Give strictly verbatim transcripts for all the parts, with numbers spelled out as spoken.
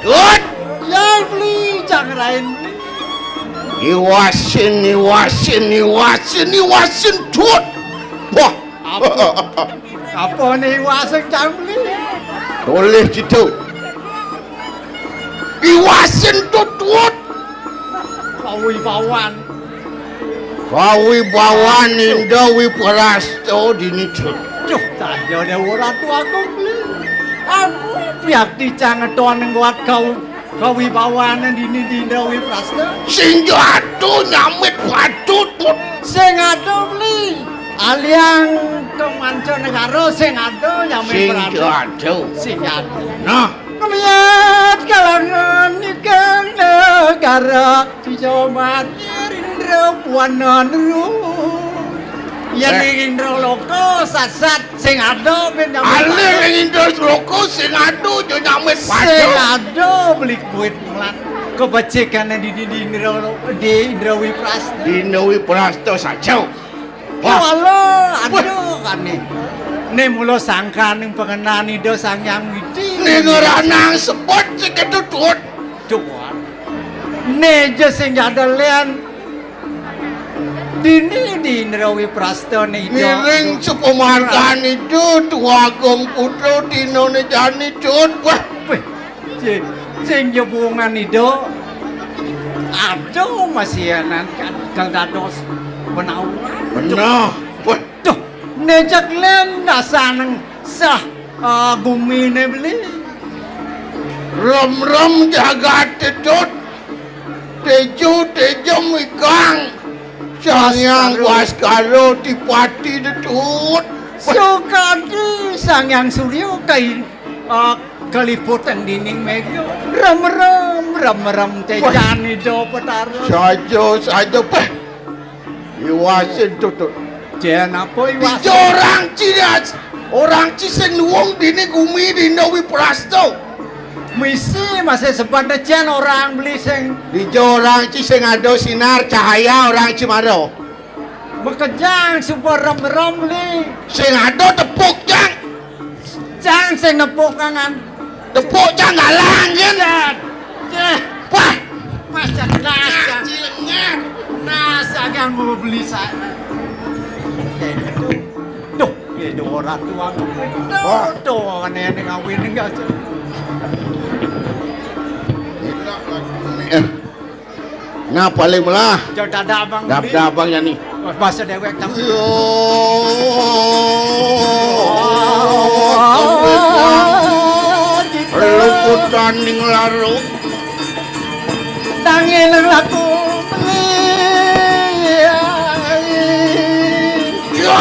Tut. Yang beli, jangrain beli. Iwasin, iwasin, iwasin, iwasin, tut. Wah. Apa? Apa nih iwasin, cang beli? Tulis situ. Iwasin tutut. Kawibawan. Kawibawan Indah Wiprasta dini, tut. Duh, saja Déwa Ratu Agung beli. Aku piakti cang ngeton kuat kau kawibawan dini di Indah Wiprasta. Sing jatuh nyamit patut, tut. Sing ada beli. Aliang ke manca negara sing ada nyamit. Sing ada. Sing ada. Nah. Melihat kalangan ikan negara, Kijo Madir Indra Buana Nru. Yan, eh, ning Indra Loka sasat sing ada ben nyambi. Alih ning Indra Loka sing ada, jo nyamit. Sing ada beli kuit mulan. Kebecikan di, di, di Indra, di Indra Wiprasta. Di Indra Wiprasta saja. Wah. Ya Allah, aduh, kane. Ne mula sangkaning pengenan Ida Sang Hyang Widi. Ne ngeranang sebut seketu tuut. Tuut. Ne ja sing jadelen. Dini di Indra Wiprasta ne Ida. Ngiring sepemargan Ida, Tuagung Putra dinane jani, tut. Wah. Weh. Sing, sing jebungan Ida. Aduh, masihanan kan kal dados penauran. Bener. Wah. Duh, nejak len dasaneng sah, ah, gumine beli. Rem-rem jagat tut. Tejo, tejo mikang. Sang Hyang Baskara. Baskara Dipati tut. Sukadi Sang Hyang Surya kai, ah, kaliputan dinding mega. Rem-rem, rem-rem. Wah. Tejan Ida Betara. Saja, saja, peh. Iwasin tutut. Jen apa iwas? Dija orang ci, orang ci sing nuwung dini gumi dina Wiprasta. Misi masih sebat jen orang beli sing. Dija orang ci sing ada sinar cahaya orang ci mara. Makejang suba rem-rem beli. Sing ada tepuk, jang. Cang sing nepuk kangan. Tepuk cang galang, kan? Cah. Cah. Wah. Pas cang nas, cang. Cilengah. Nas, agang mau beli sa-, duh, ya, duh, ora tuan. Wah. Duh, aneh-aneh ngawin enggak, cah. Eh. Nah, paling melah. Jauh dadak, Bang. Dap-, dap, Bang Yani. Wah, bahasa dewek, Bang. Yo. Luputan ning laru. Tangi nang laku. Iya.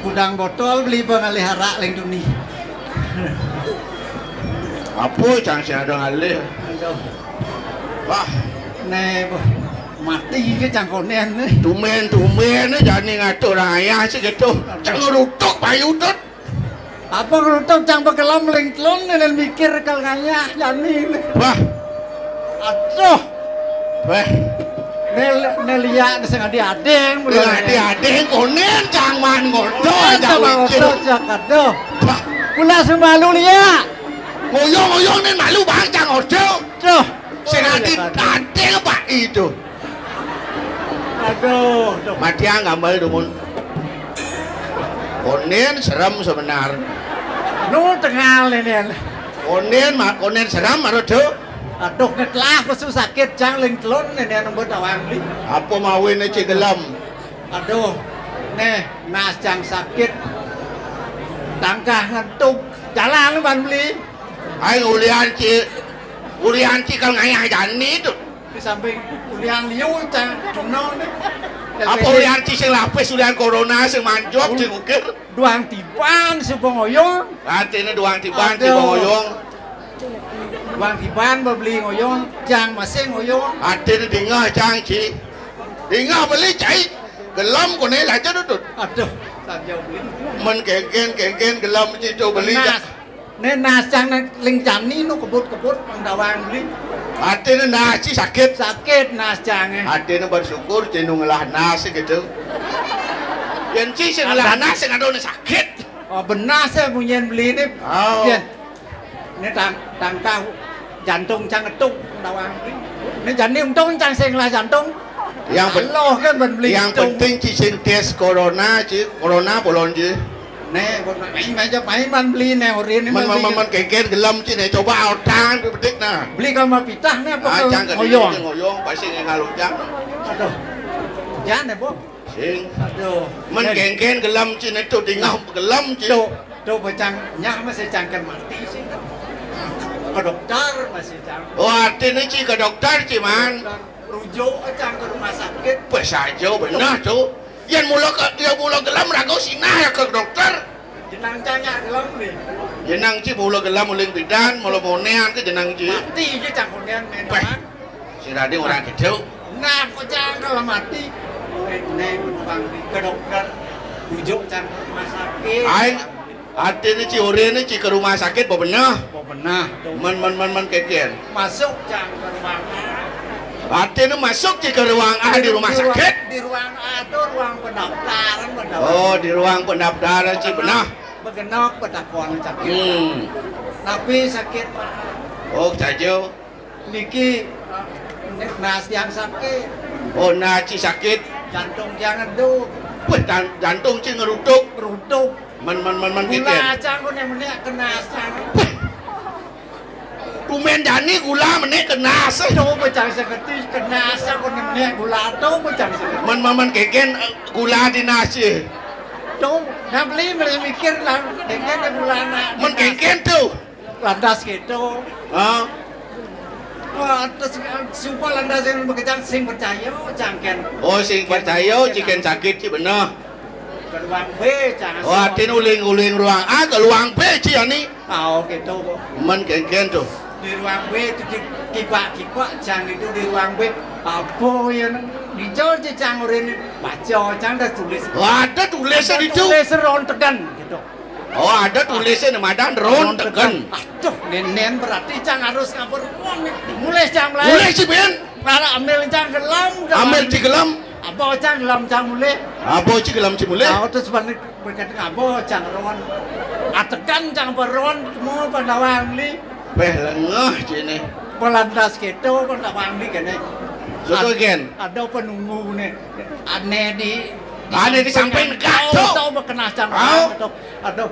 Kudang botol beli pengalih arak leng tuni. Apa cang sing ada ngalih? Aduh. Wah. Né, wah, mati ke cangkonen né. Tumben-tumben né jani ngatur ayah sih gitu. Cang ngerutuk payu tut. Apa ngerutuk cang bekelam lengtlon né mikir kal ngayah jani né. Wah. Aduh. Wah. Né, né liak né sing adi-ading. Sing adi-ading konen cang man ngodo aja sama mikir. Otot cak aduh. Wah. Kula semalu liak. Ngoyong-ngoyong né malu bang cang ngodo. Duh. Sing adi-ading apa itu? Aduh, duh. Matiang gambar dumun. Konen serem sebenar. Nu tengal ini. Konen ma-, konen serem aduh. Aduh, ngetlah pesu sakit cang lengtlon ini nembut awang beli. Apa mawin cik gelem? Aduh, né, nas cang sakit. Tangkah ngentuk. Jalan ban beli. Ai ulian ci, ulian ci kal ngayah jani tut. Di samping ulian liu cang kena né. Apa ulian ci sing lapis ulian corona sing manjok sing ukir? Duang tiban sing pengoyong. Artinya duang tiban sing pengoyong. Bang Iban beli ngoyong, cang masih ngoyong. Atin dingah cang ci. Dingah beli cai. Gelem koné lajur dudut. Aduh, saja beli. Men kéngkén, kéngkén gelem ci to beli. Nas. Né nas cang né ling jani nu kebut-kebut pang dawang beli. Atin nas ci sakit. Sakit nas cang é. Atin bersyukur ci nu ngelah nas gitu. Yén ci sing ngelah nas sing adoné sakit. Oh, benar saya munyin beli né. Oh. Yén. Né tang tangkah jantung cang ngetuk dawang. Né jani untung cang sing lah jantung. Yang pen- Allah kan ban beli yang untung. Penting ci sing tes corona ci, corona bolon ci. Né, buat main aja main ban beli né urin né. Men, men, men, kéngkén gelem ci né coba autang bedik nah. Beli kalau mau pitah né apa ah, kalau cang ngoyong? Ngoyong pasti ngalunjang. Aduh. Jangan ya, Bu. Sing. Aduh. Men kéngkén gelem ci né to dingah gelem ci. To, to bacang nyah masih cangkén mati sih. Ke dokter masih cang. Oh, artiné ci ke dokter ci man. Dokter. Rujuk cang ke rumah sakit. Pas aja benar to. Yén mula ke, yén mula gelem raga sinah ya ke dokter. Jenang cang nyak gelem né. Jenang ci mula gelem uling bidan, mula monéan ke jenang ci. Mati aja cang konéan main. Sing tadi orang kecil. Nah, kok cang kalau mati. Né, né, numpang ke dokter. Rujuk cang ke rumah sakit. Aing, artiné ci urin né ci ke rumah sakit, bebenah. Bebenah. Men, men, men, men, kéngkén. Masuk cang ke ruang A. Artiné masuk ci ke ruang A di rumah sakit. Di ruang A to ruang pendaftaran, pendaftaran. Oh, di ruang pendaftaran ci benah. Begenok pendaftaran sakit. Hmm. Tapi sakit, Pak. Oh, saja. Niki, eh, nas yang sakit. Oh, nas ci sakit. Jantung yang ngedup. Wah, jan-, jantung ci ngerutuk. Ngerutuk. Men, men, men, men, gula kéngkén. Cang koné menék kenas cang. Tumén jani gula menék kenas. To bacang saketi kenas cang koné menék gula to bacang saketi. Men, men, men, kéngkén, eh, gula di nas ci. To, nah beli, beli mikir lah, kéngkén gula anak. Men kéngkén to. Lantas gitu. Hah? Wah, terus, eh, sumpah lantas yang bekerja sing percaya, cangkén. Oh, sing percaya, ci kén sakit ci benah. Ke ruang B, cang. Oh, artiné uling-uling ruang A, ke ruang B ci ani. Oh, gitu, Bu. Men kéngkén to. Di ruang B itu di kibak-kibak, cang itu di ruang B. Apa ya, dijo ci cang urin baca, cang ada tulis. Oh, ada tulisnya di situ. Tulis rontegan gitu. Oh, ada tulisnya nih, madan rontegan. Aduh, nénén berarti cang harus ngabur. Mulih cang mulai. Mulih ci bén. Para ambil cang gelem, ambil ci gelem. Apa cang gelem cang mulih. Apa ci gelem ci mulih. Nah, terus balik berkat ngabo cang ron. Atekan cang beron, mau pandawang li. Beh lengeh ci né. Pelantas gitu, pandawang li kéné. Sudah gen. Ada penunggu né. Ané di, ané di samping negak, tau, tau bekenas cang. Aduh.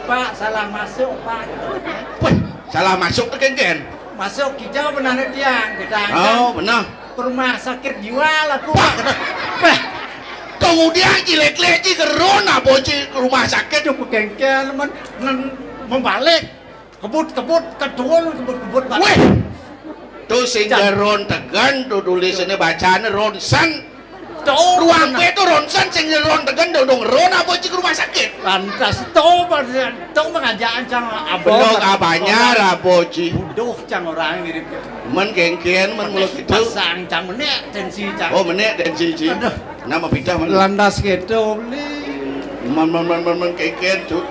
Pak, salah masuk, Pak. Wih, salah masuk to kéngkén. Masuk kijau benarnya tiang, kita. Oh, benar. Ke rumah sakit jiwa lah, Pak. Wah. Kemudian ci lék-lék ci ke ron apa ci ke rumah sakit. Cuk kéngkén, men, men, membalik. Kebut-kebut, kedul, kebut-kebut. Wéh. To sing rontegan, to tulisné bacané ronsen. To ruang B to ronsen, sing rontegan, dong, dong, ron apa ci ke rumah sakit? Lantas to, to mengajak cang apa? Belok abanyar apa ci? Buduh cang orang mirip. Men kéngkén, men mula gitu. Pasang cang menék tensi cang. Oh, menék tensi ci. Aduh. Nama pidah men. Lantas gitu, beli. Men, men, men, men, men kéngkén, Cut.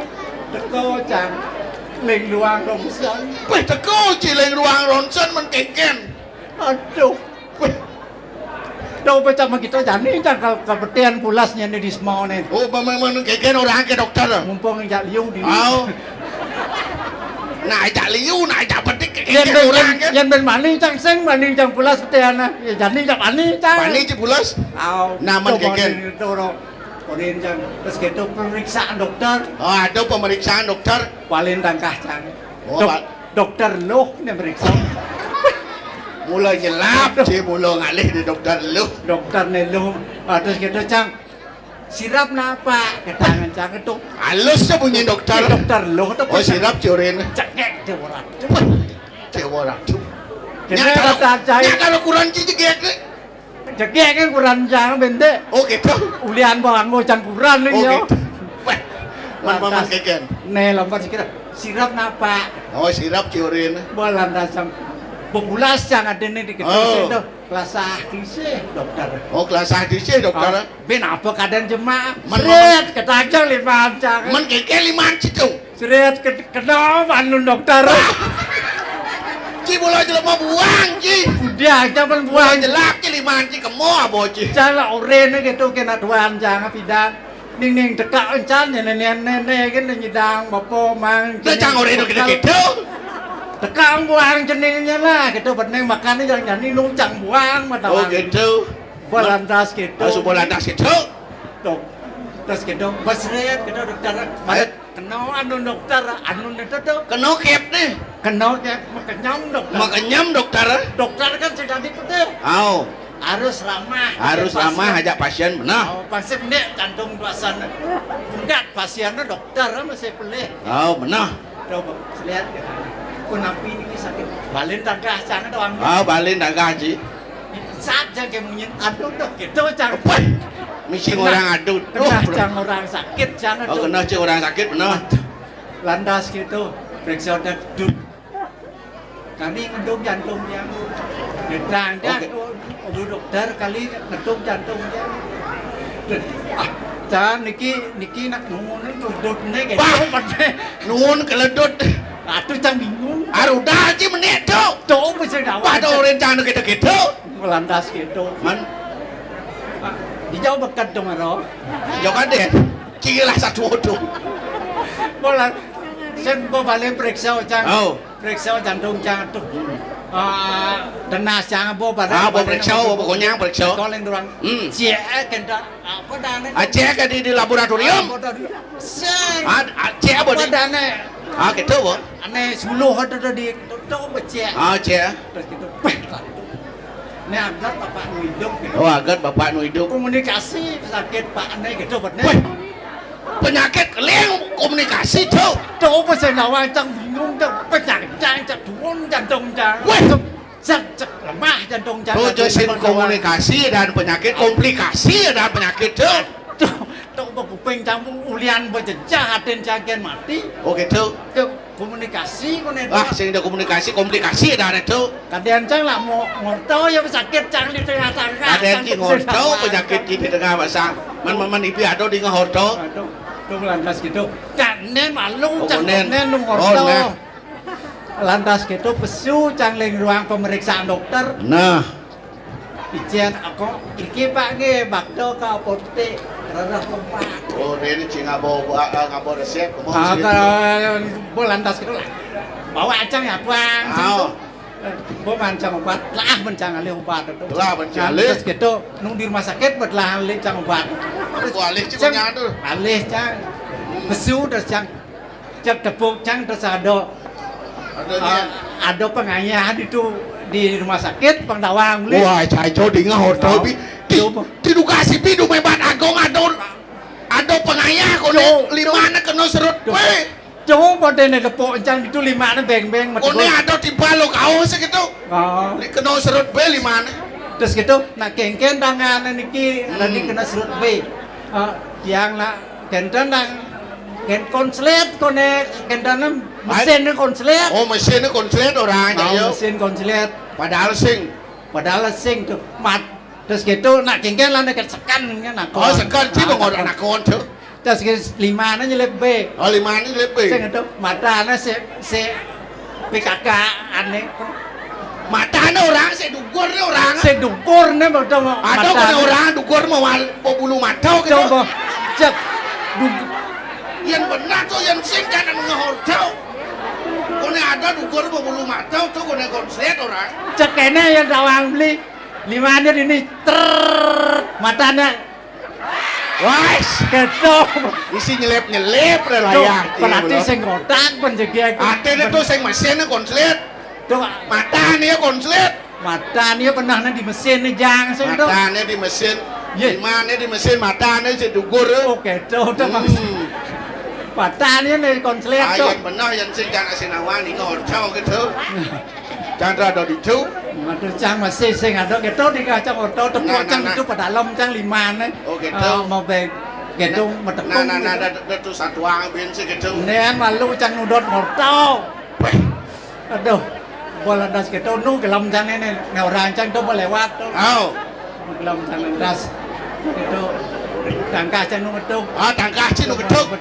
Teko cang. Ling luang ronsen. Wéh, teko ci ling luang ronsen men kéngkén. Aduh. Wéh. Dah pecah sama kita jani cang kal kapetian pulasnya nih di semau nih. Oh, men, men, men kéngkén orang ke dokter. Mumpung jak liu di. Oh. Nah, jak liu, nah, jak bedik ke kéngkén orang ke. Yang ben mani cang sing, mani cang pulas petian. Ya jani jak mani cang. Mani ci pulas. Au. Nah, men kéngkén. Urin cang. Terus gitu pemeriksaan dokter. Oh, ada pemeriksaan dokter. Paling tangkah cang. Oh, dokter Luh né meriksa. Mula nyelap ci, mula ngalih di dokter Luh. Dokter né Luh. Ah, terus gitu cang. Sirap napa? Ketangan cang itu. Halus to bunyi dokter. Dokter Luh to. Oh, sirap ci urin. Cengek dia orang. Ci orang. Kena kata cai. Nya kalau kurang ci jegek né. Jegek kan kuran cang bentek. Oh, gitu. Ulian banggo cang kuran nih. Oh, gitu. Wah. Man paman keken. Né lambat sikira. Sirep napa? Oh, sirep ciurin. Balan rasam. Bebulas cang adéné di gedé. Oh. Situ. Kelas satu sih, dokter. Oh, kelas satu sih, dokter. Oh, bin apa keadaan jemaah? Men, seret, ketajang liman cang. Men keken liman situ. Seret, ke-, kenal anu dokter. Ci bola jelema buang, ci. Dia aja pun buang. Bola jelak, ci liman, ci kemo apa, ci. Cang lah orén gitu kena tuan cang pidan. Ning-ning teka encan néné-néné kan nyidang bapa mang. Lah cang orén kéto-kéto. Teka buang ceningnya lah, kéto bening makan yang nyanyi nu cang buang mata. Oh, gitu. Balantas kéto. Ah, suba lantas kéto. Tok. Terus kéto, besret kéto dokter. Ayo. Kena anu dokter, anu itu tuh. Kena kép nih. Kena kép, makenyam dokter. Makenyam dokter. Dokter kan sudah di putih. Au. Harus ramah. Harus ramah ajak pasien, benar. Oh, pasien nih jantung pasien. Enggak, pasiennya dokter masih pelih. Oh, benar. Coba lihat ya. Kenapa ini sakit? Balin tagah sana doang. Oh, balin tagah, Ci. Saat jaga munyin, aduh, dok, gitu, cang. Wah, misi orang aduh. Kena cang orang sakit, cang, oh, aduh. Kena cang orang sakit, benar. Lantas gitu, periksa duduk. Kali ngeduk jantungnya. Gedang, oke. Aduh, dokter kali ngeduk jantungnya. Ah, cang, niki, niki nak nuwun keledut nih, gitu. Wah, nuwun keledut. Aduh, cang bingung. Aruh, dah, Ci, menik, Cuk. Cuk, bisa gawat. Pada orang cang gitu-gitu. Lantas gitu. Man? Pak, dijauh beket dong, Ro. Jauh kan deh. Cilah satu odo. Bola. Sen bo balik periksa, cang. Oh. Periksa jantung, cang, tuh. Ah, tenas, cang, bo balik. Ah, bo balik periksa, bo pokoknya periksa. Calling orang. Hmm. Cek, kendak. Apa dane? Ah, cek di, di laboratorium. Laboratorium. Sing. Ah, ah, cek apa nih? Apa dane? Ah, gitu, bo. Ane suluh ada tadi. Tutup becek. Ah, cek. Terus gitu. Peh, tadi tuh. Ini agat bapak nu hidup gitu. Oh, agat bapak nu hidup. Komunikasi sakit Pak ane gitu, bener. Weh, penyakit leng komunikasi, Cuk. Tuh, apa saya nawang cang bingung, cang penyakit, cang, cang turun jantung, cang. Weh. Cek, cek, lemah jantung, jangan. Oh, jadi komunikasi dan penyakit, komplikasi dan penyakit, Cuk. Tuh, tuh, kuping campur ulian bejejah, aten cangken mati. Oh, gitu. Tuh, komunikasi, koné. Ah, sing ada komunikasi, komplikasi dan itu. Kadéan cang lah mau ngorto ya sakit cang di tengah tangga. Kadéan ki ngorto penyakit di tengah pasang. Man, man, man, ipi ada di ngorto. Aduh, tuh lantas gitu. Cang né malu, oh, cang né nu ngorto. Oh, nah. Lantas gitu, pesu cang ling ruang pemeriksaan dokter. Nah. Icén, aku, iki Pak nggih, bakda ka apotek, rereh tempat. Oh, ini cing ngabo, ah, ngabo resep, ngabo resep. Bo lantas gitu lah. Bawa cang ya, Bang. Ah. Bo mancang obat, lah mancang alih obat itu. Lah mancang alih. Terus gitu, nung di rumah sakit, bet lah alih cang obat. Terus alih cing, cang, alih cang. Pesu terus cang. Cek tepuk cang terus ada, ada, ah, ada pengayah itu di rumah sakit, pang tawang beli. Wah, cai cau dingeh hotel bi. Di, coba. Di Dukasi bi dumebat agung ada, ada pengayah koné. Coba. Limane kena serut. Coba. Weh. Coba dene tepuk cang itu limane beng-beng. Koné ada tiba lo kau segitu. Oh. Kena serut be limane. Terus gitu, nak kengken tangan niki, hmm, tadi kena serut be. Ah, tiang nak Kénten nang, kén konslet koné, kénten mesin konslet. Oh, mesin konslet orang, oh, ya. Mesin konslet. Padahal sing. Padahal sing tuh. Mat, terus gitu, nak kengken lah deket sekan, kan, nak. Oh, kon. Sekan, sih, ah, ngorok nak kon tuh. Terus gitu, limane nyelip be. Oh, limane nyelip be. Sing itu, matane si, si P K K ané. Matane orang, sik dukur né orang. Sik dukur né, ada koné orang dukur mau wal-, mau bulu mata gitu. Coba, cek. Dug- Yén bener tuh, yén sing jangan ngehorjau. Koné ada dukur mau bulu mata tuh, koné konslet orang. Cek kéné yén tawang beli. Limane ini, ter, matane. Wais, gitu. Isi nyelip-nyelip deh lah. Tuh, ya, berarti sing kotak penjegek. Atene tuh sing mesin konslet. Tuh, matane ya konslet. Matane ya pernah di mesin nih, Jang, sing tuh. Matane di mesin. Iya. Di mana di mesin matane sing dukur. Oke, tuh, tuh, Mas. Hmm. Matane nih konslet tuh. Ayo bener yang sing jangan sinawani ngorcau gitu. Chandra ada di tu. Matur cang masih sing ada gitu di kacang oto tepuk. Nah, nah, cang nah. Itu pada dalam cang limane. Oh, gitu. Ah, mau baik. Kéto matekung. Nah, nah, nah, kéto. Dah, dah, dah, to satuang bén sih kéto. Nén malu cang nudut ngorto. Wéh. Aduh. Bola das kéto nu gelem cang né, né orang cang to maléwat to. Oh. Gelem cang das. Kéto tangkah cang nu metuk. Ah, tangkah cang nu metuk.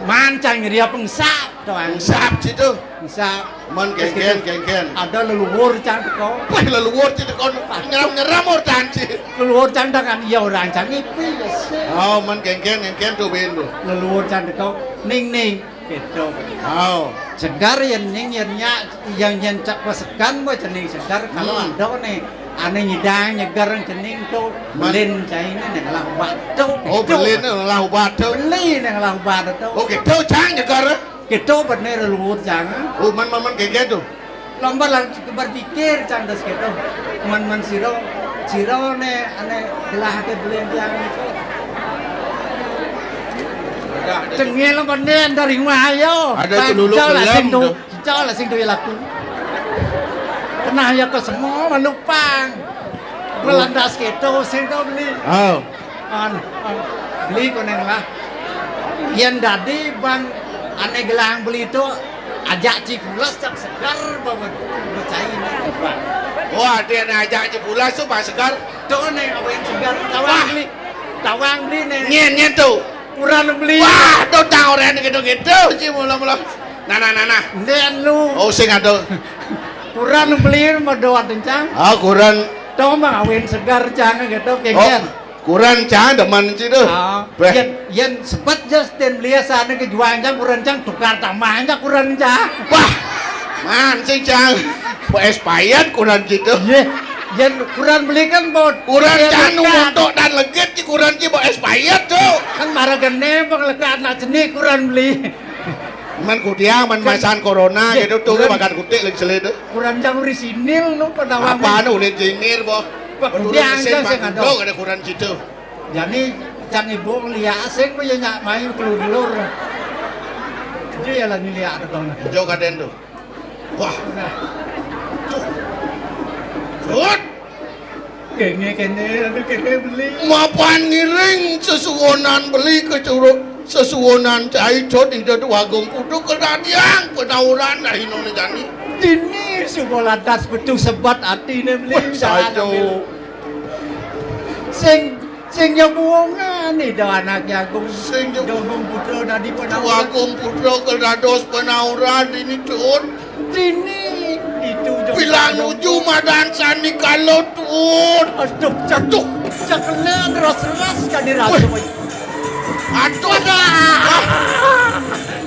Man cang ngria pengsap to. Pengsap cang to. Pengsap. Man terus kénkén, kéto kénkén. Ada leluhur cang teko. Wah, leluhur cang teko. Nyeram-nyeram orang cang. Leluhur cang dengan iya orang cang ngipi ya sih. Oh, man kénkén, kénkén to bén to. Leluhur cang teko. Ning, ning. Kéto. Oh. Segar yén ning yén nyak, yang yén cak pasekan ba cening segar kalau ada né ané nyidang nyegar cening to. Man. Belin cainé né ngelah ubat to. Oh, kéto. Belin né ngelah ubat to. Beli né ngelah ubat to. Oh, kéto cang nyegar. Kéto bener luhur cang. Oh, man, man, man kénkén to. Lomba lang berpikir cang das kéto. Man, man sira, sira né ané gelah ké belin cang to. Cengil bener dari rumah ayo. Ada celuluk Baca lah sing gelem to. To. Baca lah sing to ya laku. Kenah ya ke semua malupang. Melandas kéto sing to beli. Oh. An, an, beli koneng lah. Yén dadi bang ané gelang beli to ajak Cipulas cak segar banget. Percaya né, Bang. Wah, dia né ajak Cipulas to bang segar. To né awén segar tawang beli. Tawang beli né. Nyén, nyén to. Kuran beli. Wah, to tang orang gitu-gitu sih mula-mula. Nah, nah, nah, nah. Ndén lu. Oh, sing ada. Kuran beli madoat encang. Ah, kuran. To bang awén segar cang kéto kénkén. Oh. Kuran cang demen ci to. Ah, yén, yén sebet ja seten beli asané kejuang cang kuran cang tukar tambah cang kuran cang. Wah, man sing cang. Bo expired kuran ci to. Yé, yén kuran beli kan bo kuran cang nu montok dan legit ci kuran ci bo expired to. Kan mara gené pengelekat nak cenik kuran beli. Man kudiang, man masan corona kéto to. Kuran bakat kutik lagi selé to. Kuran cang orisinil nu penawang. Apa nu ulin jingir bo. Kudiang mesin cang sing ada. Ada kuran ci to. Jani cang ibu ngeliak sing punya nyak main kelur-kelur. Dia ya lagi liak to. Jo kadén to. Wah. Tuh. Kéné, kéné, aduh, kéné beli. Mapan ngiring sesuwonan beli kecuruk, sesuwonan cai cot ida tu agung kudu kedadiang penauran dah inoné jani. Dini suba lantas betu sebat atiné beli. Wah, sajo. Sing Sing ya buungan ida anaké agung. Sing ya Agung Putra dadi penauran. Agung Putra kedados penauran dini Tut. Dini ditu jeng. Bilang nuju madan sandikala Tut. Aduh, jatuh. Cekelan ras-ras kadi rasa. Wih. Aduh. Aduh. Ah.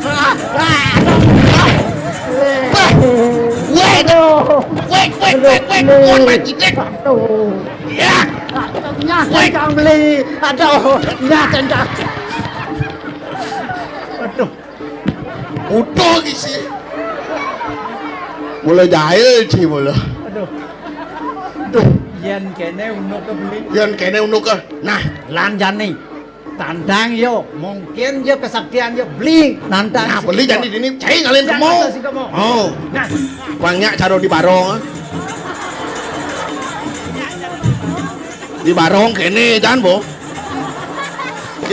Ah. Ah. Bah. Wait. Wait, wait, wait, wait. Mon majidik. Aduh. Ya. Nyah kencang beli. Aduh, nyah kencang. Aduh. Utuh isi. Mula jahil ci mula. Aduh. Duh, yén kéné unduké beli. Yén kéné unduké. Nah, lan jani. Tantang yo, mungkin yo kesaktian yo beli nantang. Nah, beli jani dini cai ngalih kemo. Oh. Nah, pang nyak cara di barong. Di barong kéné jan, Bo.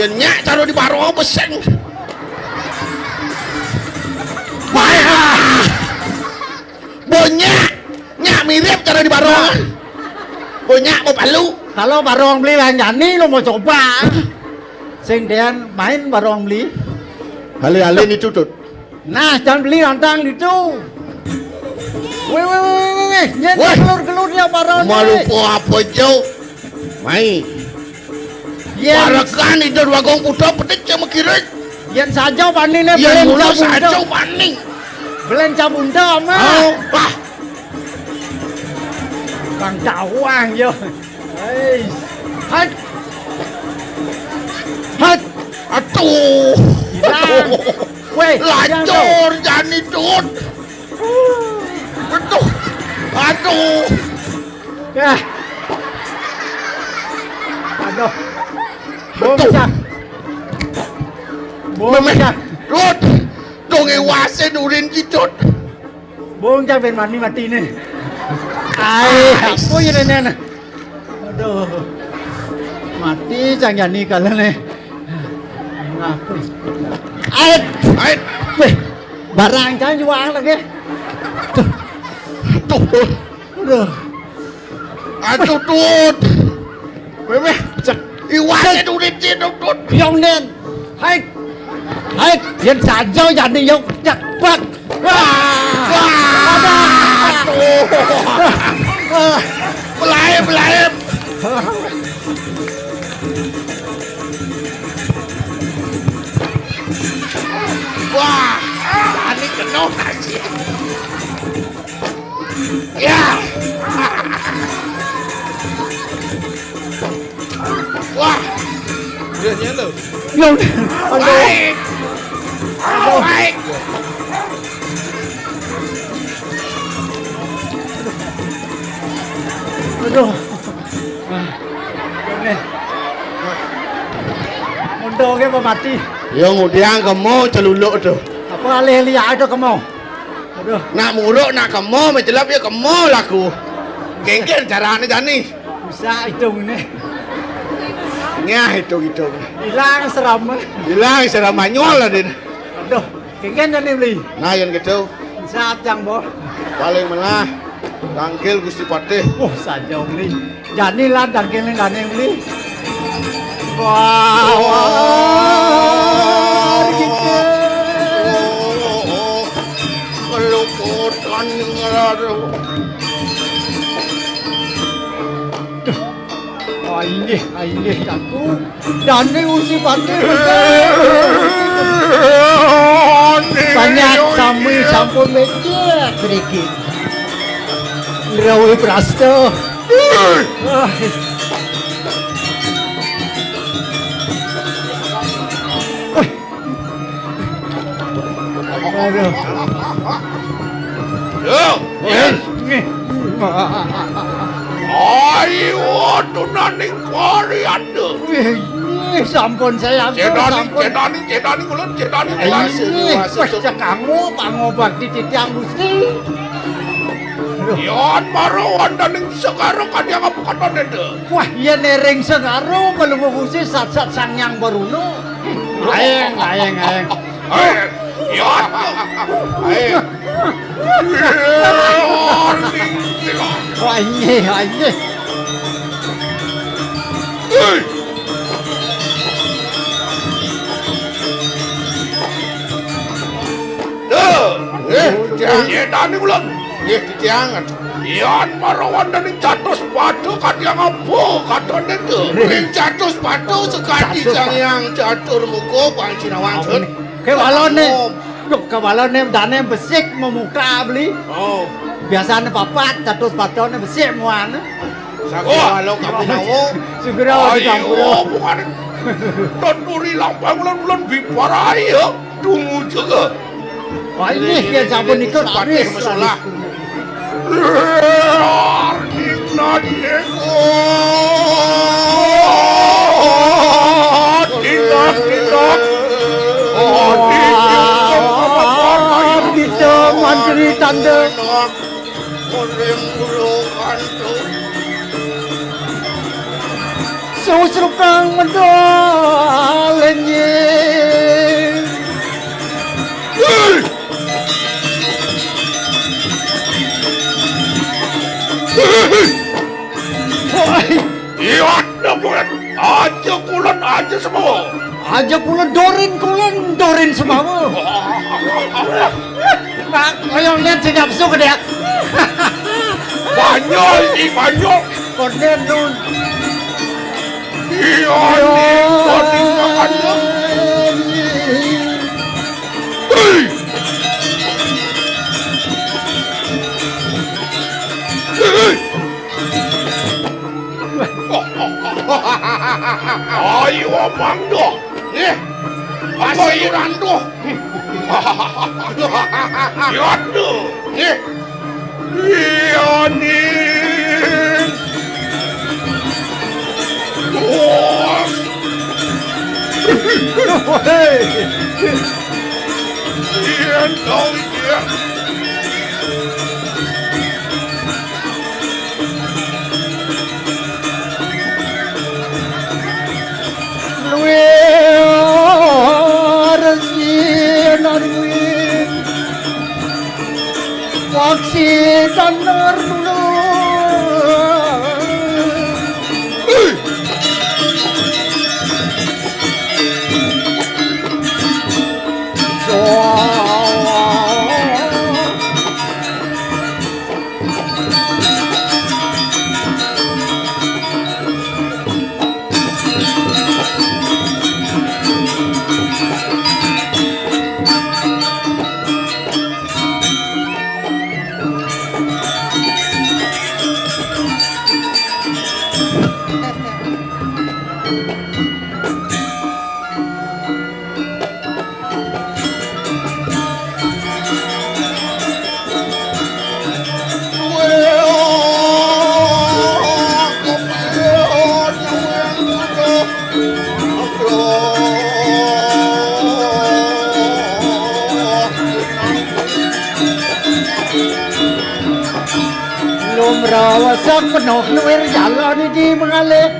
Yén nyak cara di barong peseng. Wah. Bo nyak, nyak mirip cara di barong. Bo nyak, bo palu. Kalau barong beli lan jani lo mau coba. Sing déan main barong beli. Alih-alih ni tutut. Nah, jan beli nantang ditu. Wéh, wéh, wéh, wéh, wéh. Nyén wéh. Gelur-gelur ya barong. Malupa apa jauh. Mai. Yén. Parekan ida dua gong putra pedit ya mekirik. Yén saja waniné yén belen mula cabunda. Saja wani. Belen cabunda, Mas. Oh, wah. Bang tawang yo. Hei. Hat. Hat. Aduh. Hilang. Wéh, hilang to. Lacur jani Tut. Aduh. Aduh. Ya. Aduh. Bocah. Bocah. Tut. Dong iwase durin ci Tut. Bung cang ben mani mati né. Ai, apa ya né? Aduh. Mati cang jani kala né. Ait. Ait. Weh, barang jan jual lagi. Tuh. Tuh. Aduh. Aduh, Tut. Weh, weh. Cek. Iwake durit sih, Tut. Yong nen. Hai. Hai, yen saja jane yong cek bak. Wah. Wah. Aduh. Wah. Belaib, belaib. Wah, ani kena kasih. Ya. Wah. Udah nyala. Ya udah. Aduh. Baik. Aduh. Baik. Aduh. Wah. Ini. Mundur ke apa mati? Ya ngudiang kemo celuluk tuh. Apa alih liak itu kemo? Aduh. Nak muruk, nak kemo, mecelap ya kemo laku. Kengken carane jani. Bisa hitung ini. Nyah hitung-hitung. Hilang seram. Hilang seram manyol lah, Din. Aduh, kengken jani beli. Nah, yang gitu. Saat yang boh. Paling menah. Tangkil Gusti Patih. Wah, saja beli. Jani lah tangkil ning gane beli. Wah, wah, gitu. Keluputan ngeraro. Duh. Ailih, ailih, aku. Dane usi pati. Banyak sami sampun becek mriki. Ngrawi prasta. Ah. Aduh. Yo, Yen. Nggih. Ayo, tunaning Korianda. Nggih, nggih, sampun saya ampun, Cedani, sampun. Cedani, cedani kula, cedani kula. Nggih, wis cek angup, angup bakti titiang Gusti. Aduh. Yan mara wontening segara kadya ngapukata nenda. Wah, yen ering segara pelungguh Gusti sat-sat Sang Hyang Baruna. Aeng, aeng, aeng. Aeng. Ya. Aeng. Wah, inggih, wah, inggih. Hei. Duh, eh, titiang. Cetane kula. Nggih, titiang. Yan mara wontening catus padu kadya ngapa katone to? Ring catus padu sekadi Sang Hyang Catur Muka pancinawang. Kewalane. Duh, kewalane dane besik memuka beli. Oh. Biasane papat, catus padune besik muan. Saking walo kamu mau. Segera dicampur. Ayo, bukan. Tenturi lampang ulan-ulan biparai ya. Tumuju ke. Wah, ini ya sampun ikut Patih habis. Mesolah. Dinat, dinat, dinat. Oh, dinat. Wah, gitu, mantri tanda. Kuring Guru Kanto. Susrukang medal enjing. Wah. Iya, nemen. Aja kulon, aja semua. Aja kulon, dorin kulon, dorin semawa. Nah, kaya ngene sing nafsu gedhe. Banyak, iki banyak. Konden nun. Iya, iya, konden makan. Hei. Hei. Ayo, Mangga. Nggih. Apa iki rantuh? Yadno. Nggih. Iya, ning. Bos. Hei. Iya, dong, iya. Luwih. Aksi tandur dulu. Lumrawasak penuh nuwir jalan iki mengalih.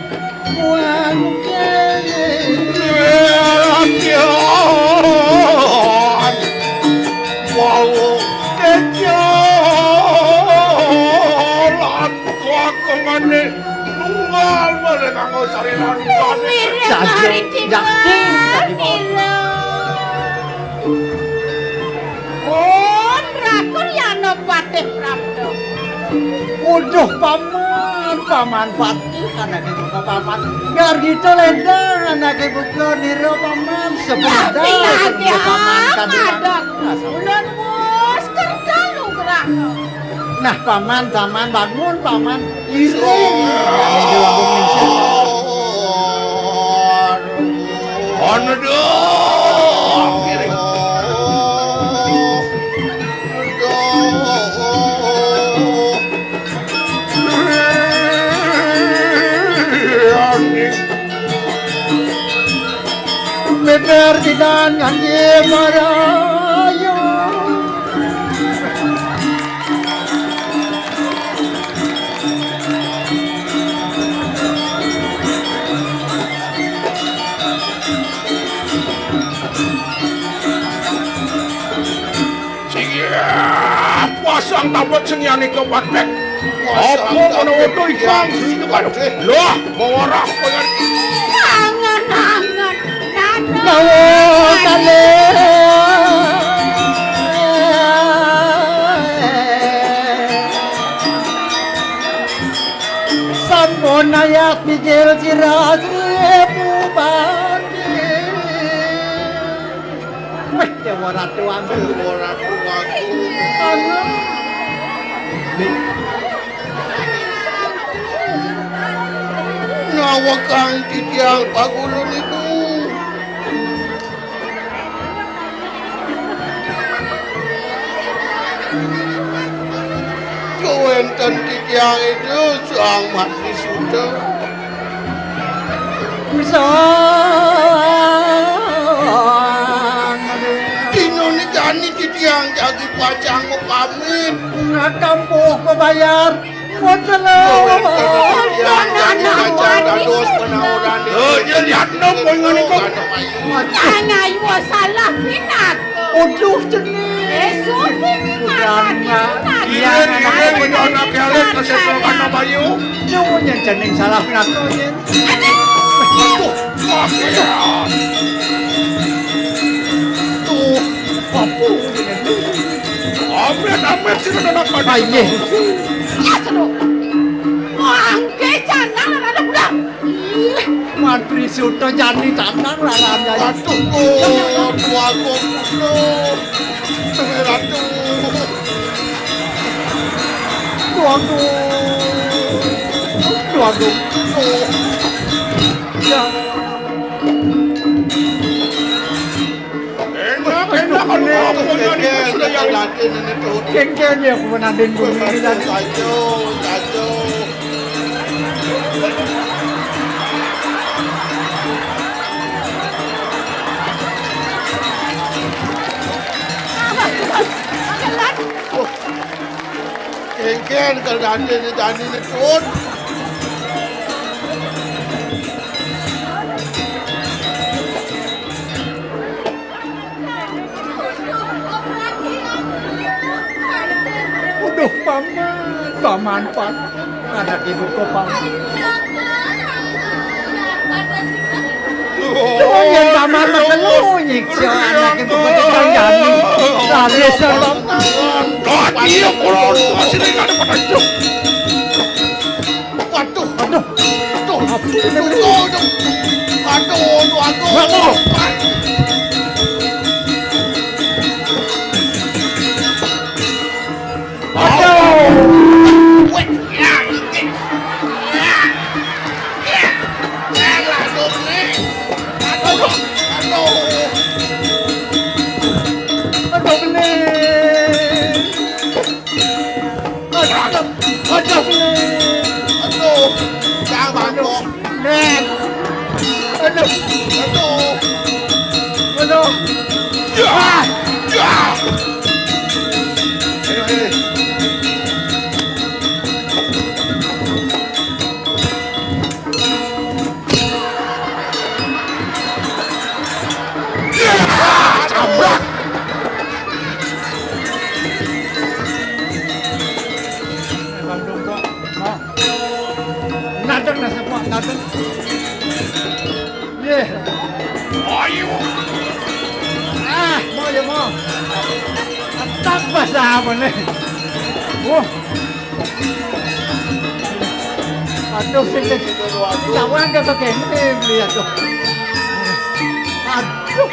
Wau kejalan kuakongane nunggal malih kanggo sariran. Yakin tadi mau. Pun rakur yana patih prapta. Uduh paman, paman patih anake buka paman. Gargita lendang anake buka nira paman. Sepeda paman kadang. Ulun wus kerta nugraha. Nah, paman, paman, bangun, paman. Iring. Aduh. Bener tidak nganti maraya. Singgih, pasang tabet sing yani kepatek. Apa menawa to ikang sing kepatek? Lah, mawarah pangan. Angen-angen. Nana. Nawa kalih. Sampun ayah pikir sira Sri Bupati. Wih, Dewa Ratu Anggur. Dewa Ratu Anggur. Anu. Nawekang titiang pagulu niku. Kewenten titiang itu Sang Matri Suda. Sang. Dina niki titiang jagi pacang mapamit. Ngatampuh kebayar. Wonten lho. Kewenten titiang jagi pacang dados penauran. Oh, iya, lihat nopo ingkang niku. Jangan ayo salah pinat. Aduh, jeneng. Esuk iki. Iya, iya, iya, anak elek, kasih ana bayu. Nyuwun yen jeneng salah pinaka yen. Aduh, wah, iya. Tuh, apa ini? Amit, amit, sira anak bayu. Ah, iya. Ya, seru. Wah, nggih, jangan anak budak. Ih, Mantri Suta jani tandang larang ya. Aduh, Putu Agung, Putu. Ratu. Aduh, aduh. Aduh, aduh. Oh. Ya. Enak, enak, aduh, ampun, ampun, ampun, ampun. Kengken ya, aku menanding bumi ini tadi. Kacau, kacau. Kengken, kalau nanti ini tadi nekut. Paman, Pak. Anak ibu kok, Pak. Oh, yen paman mekelu nyiksa anak ibu kok dikandani. Lali, Pak. Kok iya kula sing ada petunjuk. Waduh. Aduh. Aduh. Aduh. Aduh. Aduh, aduh, aduh. Nggak mau. Aduh. Weh, ya, ini. Ya. Ya. Ya, aduh, ini. Aduh. Aduh. Aduh, ini. Aduh, aduh, aduh, jangan mabok. Nek. Aduh. Aduh. Aduh. Ya. Ah. Ya. Ayo, ayo. Ya. Tabrak. Emang dong, Pak. Nah. Nadeng nasib, Pak, nadeng. Ye. Ayo. Ah, mau ya, mau. Tak bahasa apa nih? Wah. Aduh, sing, sing. Lawan dia begini, lihat tuh. Aduh.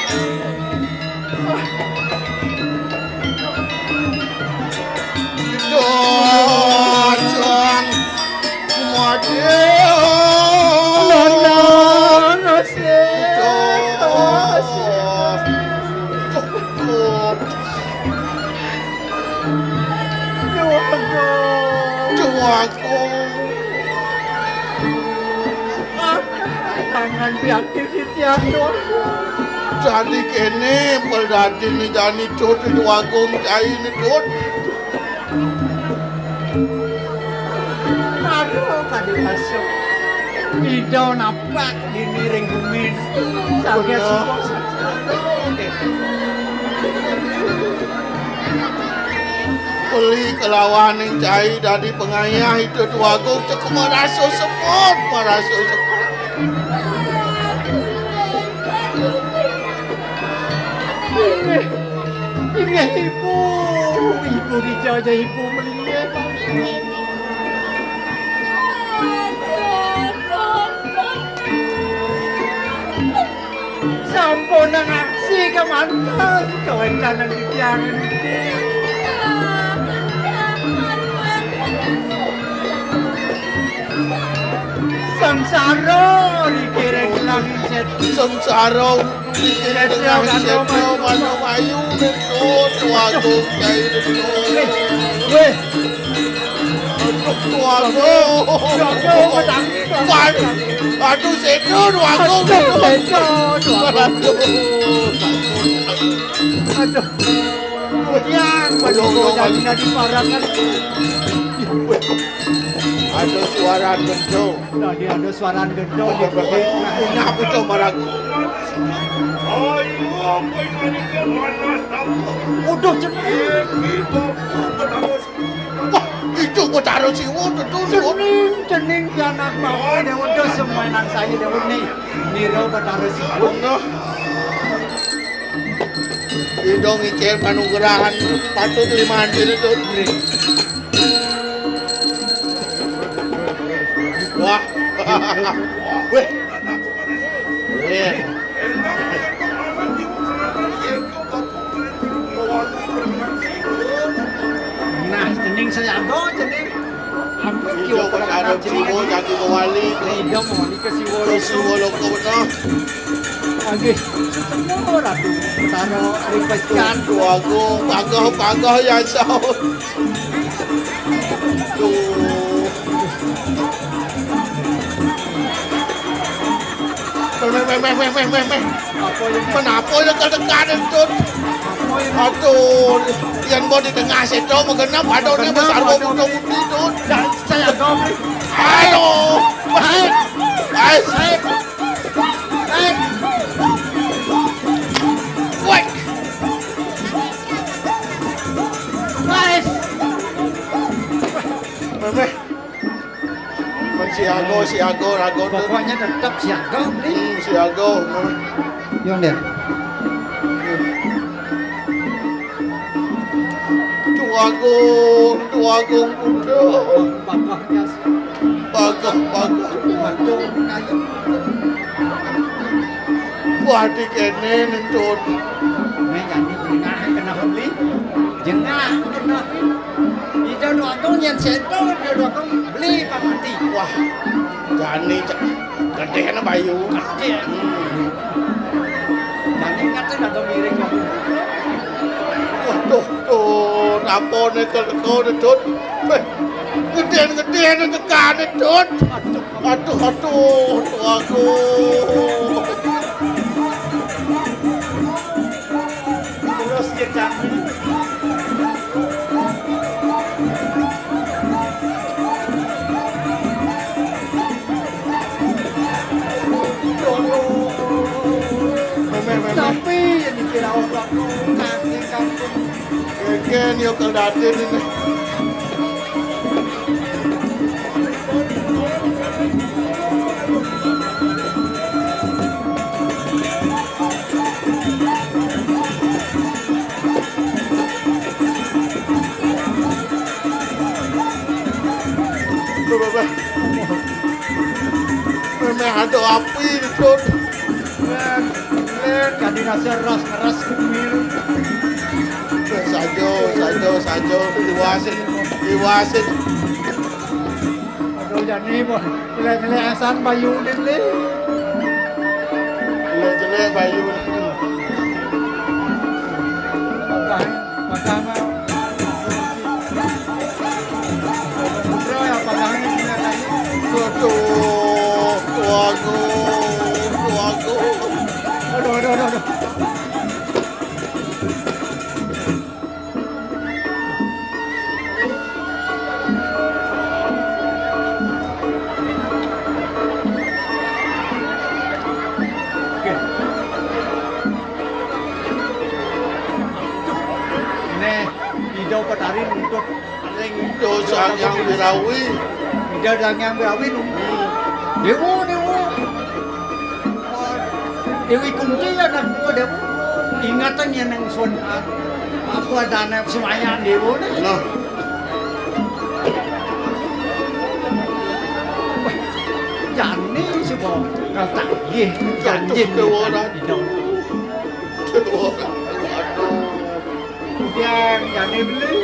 Dodong. Waduh. Lono, Rosé. Dodong. Cukup. Cukup. Tangan pianti sitian, Dut. Dadi kéné, peldadi né jani, Dut, Déwa Agung cainé, Dut. Aduh, kadé masuk. Ida napak dini ring bumi. Saget. Bener. Beli kelawaning cai dadi pengayah itu tuagung cek marasa semut, marasa semut. Inggih, inggih, Ibu. Ibu dijajah Ibu melinggih. Sampun ngaksi kemanten kawéntenan titiang niki. Sangsara niki ring langit setu. Sangsara niki ring langit setu, manuk ayu, Ratu, Agung, Cai, Ratu. Wéh, wéh. Aduh, Tuan. Aduh, aduh, aduh, Sedo, Tuan. Aduh, Sedo, Tuan. Aduh. Aduh. Yang, aduh, aduh, aduh, aduh, parangan. Aduh, suara gendong. Tadi ada suara gendong di bukit. Punya apa tuh, Maragu? Udah, cepet. Wah, itu Betara Siwa, betul, Siwa. Cening, cening, si anak bapak, dia udah semainan saya, dia udah nih. Nira Betara Siwa. Bener. Ida ngicén panugrahan patut limahan diri, Dut. Wah. Wéh. Wéh. Nah, cening saya ada, cening. Ampun, Ida kiwa Betara Siwa, Jati Mawali. Ida mawali ka Siwa Loka. Ka Siwa Loka, bener. Nggih, sesemua Ratu Betara Ripecan. Waduh, pagah, pagah ya, Saud. Duh. Méh, méh, méh, méh, méh, méh, méh. Apa ini? Kenapa ya kedekan, Entut? Apa ini? Aduh, yang mau di tengah situ, menggenap, aduh, ini besar, mau muda-mudi, Tut. Dan saya dobrik. Aduh. Hai. Hai. Hai. Hai. Woi. Hai. Siaga, siaga, raga tu. Pokoknya tetap siaga, Bli. Hmm, siaga. Yo, Ndén. Tuagung, Tuagung Putra. Bagah, bagah. Bagah. Wah, di kene nentut. Né jani jengah keneh Bli. Jengah keneh. Ida Tuagung yén séda, Ida Tuagung Bli pang mati. Wah, jani cek gedéna bayu. Gedé. Hmm. Jani ngaten ada miring. Waduh, Tut, apa né keleko né, Tut? Wéh, gedén-gedén tekané, Tut. Aduh, aduh, aduh, aduh. Terus ya, Cak. Méméh, méméh. Tapi yang dikira orang kaki kampung. Gégén yo kal datin ini. Tuh, Bapak. Méméh ada api, Tut. Lén, lén, kadi rasa ras-ras kuil. Saja, saja, saja. Iwasin, iwasin. Aduh, jani, boh. Jelek-jelek asan bayu din, lé. Jelek-jelek bayu din. Makan, makan, mah. Putra ya, padangan ini tadi. Waduh, waduh, waduh. Aduh, aduh, aduh, aduh. Neh, Ida Betari nuntut ring Ida Sang Hyang Wirawi. Ida Sang Hyang Wirawi nuntut. Déwa, Déwa. Déwi Kunti ya nak Déwa. Ingatan ya nang sun. Apa dana semayan Déwa né. Nah. Jani sing kal tagih. Jani Déwa. Déwa. Aduh. Udian jani Beli.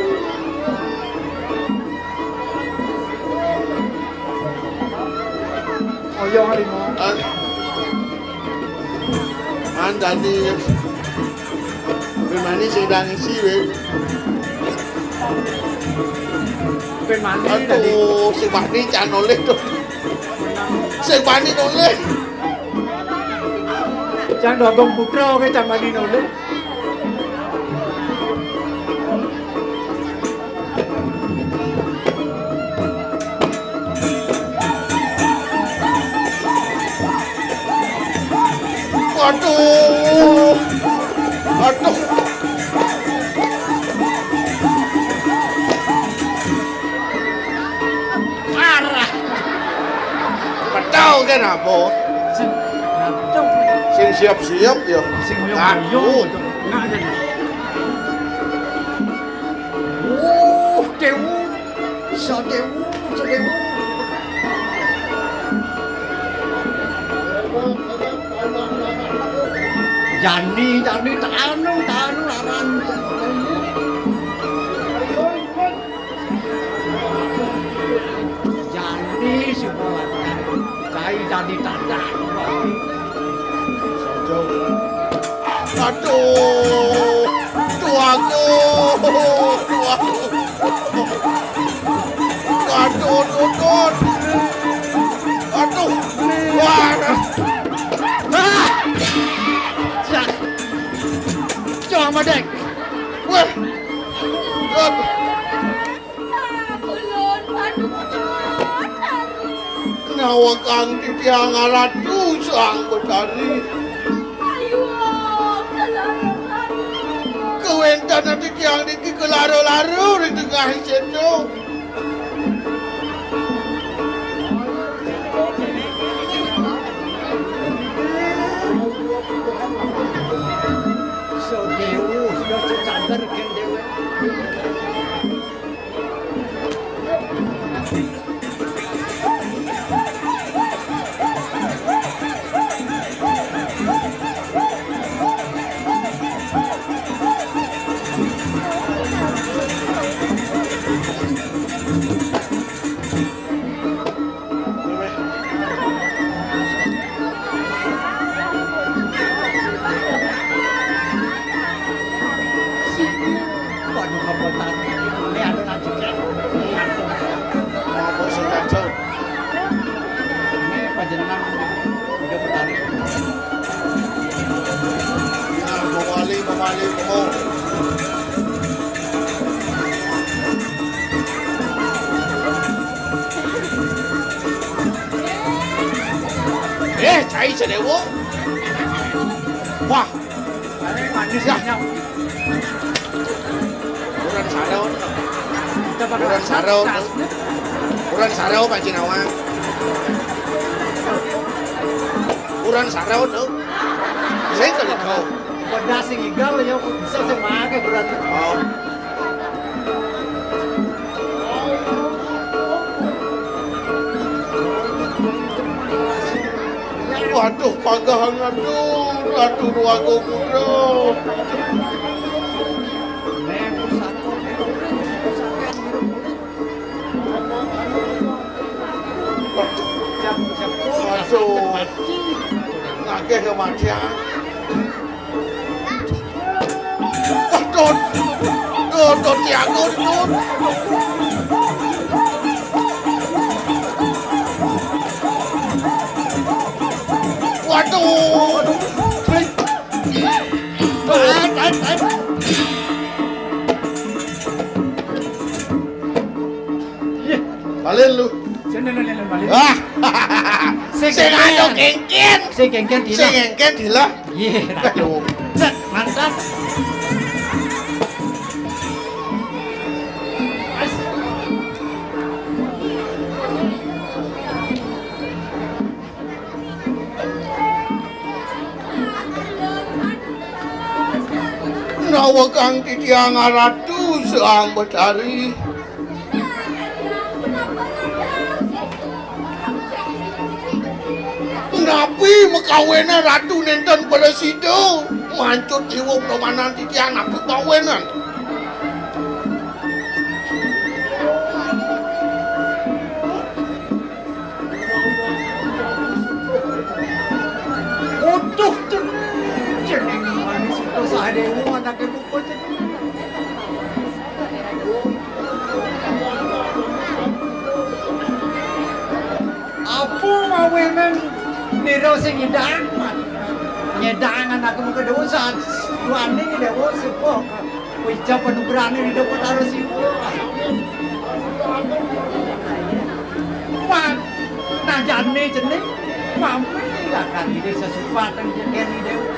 Oyong lima. An-, an tadi. Beli manis sedang isi, wé. Beli manis tadi. Aduh, si Bani can nolih tuh. Si Bani nolih. Cang Dogong Putra ké cang Bani nolih. Waduh. Waduh. Parah. Betul kan apa? Sing, betul. Sing siap-siap ya. Sing ngoyo-ngoyo. Nah, ada nih. Uh, Déwa. Sadewa, Sadewa. Jani, jani, tanu, tanu, laran. Jani, sekolah. Cai jani tanah. Aduh, tuaku, tuaku. Aduh, aduh, aduh. Aduh, wah. Ah! Siap. Cuma, Dek. Wah. Aduh. Ulun paduka tari. Nyawa kang titiang ngaratu sang betari. Ayo, kelara-lara. Kawéntenan titiang niki kelara-lara ring tengah iséto. Tergen dhewe. Waduh, kebotan. Ini anu lanjut ya. Mau kok sing kacau. Ini panjenengan udah bertarik. Nah, mau wali, mau wali, mau. Eh, cai sedewo. Wah. Manis ya. Kurang sarau. Kurang sarau. Kurang sarau, Pak Cinawa. Kurang sarau, tuh. Saya kalau tahu. Pedas sing igal ya, bisa sing makan berarti. Oh. Waduh, pagahan, aduh, aduh, Rwaga Putra. Waduh. Aduh. Nagih kematian. Waduh. Waduh, dianggur, Dut. Waduh. Tahan, tahan, tahan. Balen lu. Sing, sing, sing, sing, balen. Wah. Sing, sing, anu, kengken. Sing kengken dilo. Sing kengken dilo. Iya, aduh. Set, mantap. Menawa kang titiang Ratu Sang Betari. Napi makawenan Ratu nenten prasida mancut jiwa pramanan titiang, napi kawenan? Utuh, cening, cening manis itu sadewa anake buka cening. Apa mawinan nira sing nyidang, Mat? Nyidang anakmu kedosa, duane dewa sepuh. Wija panugrahane Ida Betara Siwa. Mat, najane cening, mampu lakar ide sesupaten jekeni dewa.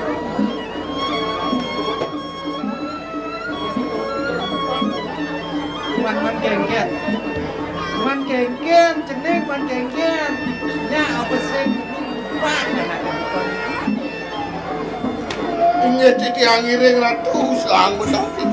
Man, man kengken. Man kengken, cening man kengken. Nya apa sing lupa anak kengken? Inggih titiang ngiring Ratu Sang Betari.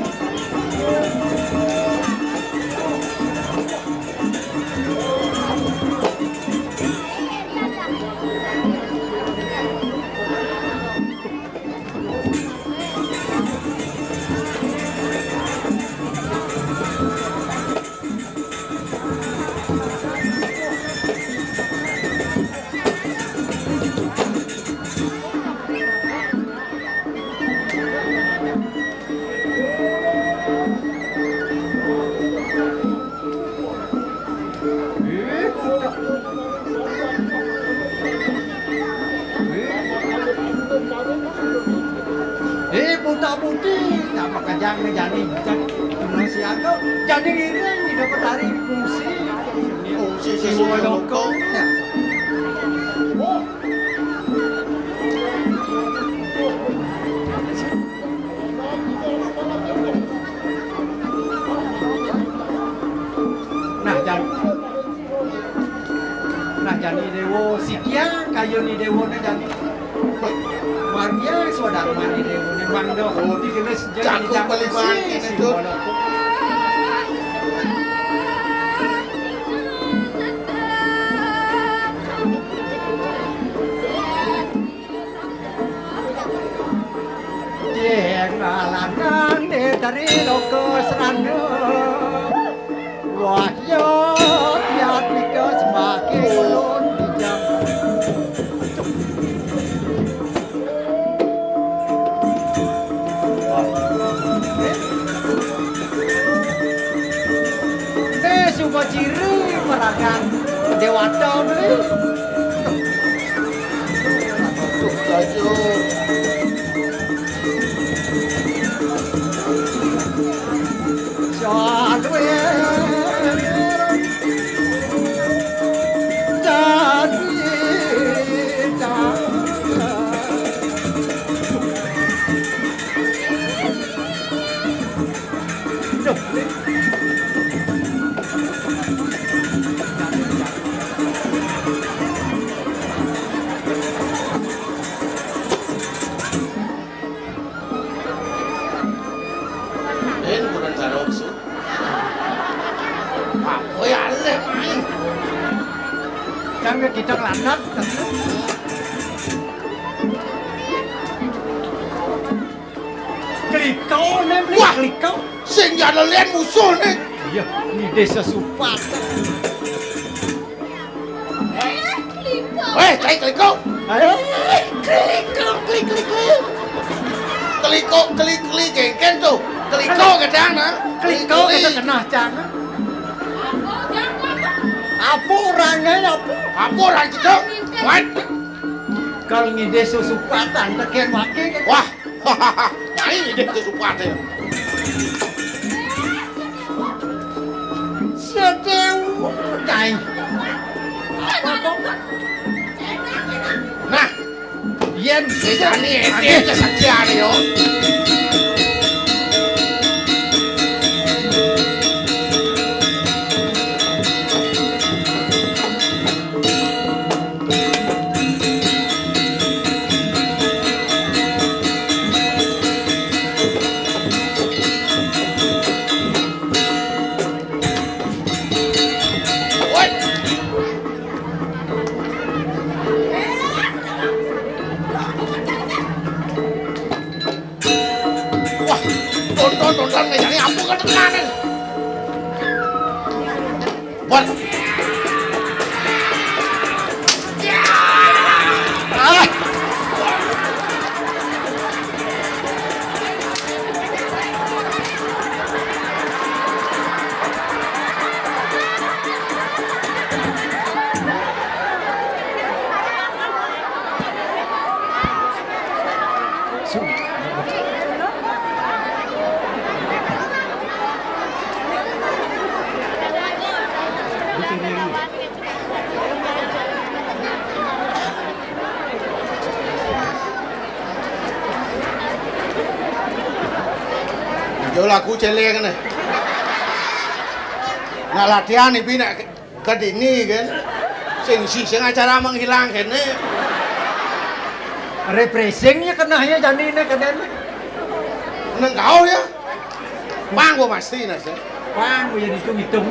Eh, buta putih, tak makajang ni jani, jani, jani siaga, jani ngiring, ni dapat hari fungsi. Fungsi sesuai lokal. Ya. Oh. Nah, jan-, nah, jani dewa sikian kayun ni dewa ni jani. Arya swadharmane dewa mangda. Oh, digelis jeng. Jagung baliman kene, Dut. Jeng alangan dari loka serana. Wahya tiadika semakin ulun bijang. Né suba ciri maragan dewata beli. Tuh, saja. Én kurang saroksu. Apa ya aleh main? Kan kita lanat. Kliko né, Bli. Wah, kliko. Sing ya lélén musuh né. Iya, ini desa Supat. Wéh, cai kliko. Ayo, kliko, klik, klik, klik. Kliko, klik, klik, kéngkén tuh. Kliko kadang nah. Kliko klik, klik. Kadang kenah cang. Apa orangnya, apa? Apa orang cedok? Wan. Kalau ngidih susupatan tekén waké. Wah, nyai ngidih susupatan. Sedewa, nyai. Apa kok? Nah, yén béjani édé kesaksian yo. Wah, tonton, tonton, ngejani apa kan tekan? Buat. Yo lagu céléng né. Nak latihan ibi nak Kadini kan. Sing si sing acara menghilang kéné. Refreshing ya kenahnya jani ini kadén. Neng kau ya. Pang gua pasti nasi. Pang gua jadi hitung-hitung.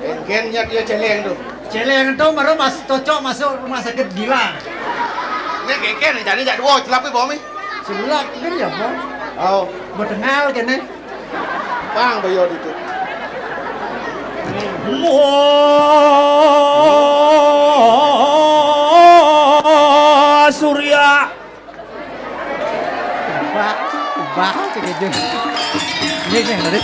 Engken nyat ya céléng tuh. Céléng tuh baru mas cocok masuk rumah sakit gila. Ini kéngkén jani jak dua celap bawa mi. Sebelah kan ya, Bang. Oh. Betengal kéné. Pang bayo ditu. Wah, Surya. Ubah, ubah, gitu. Ini yang tadi.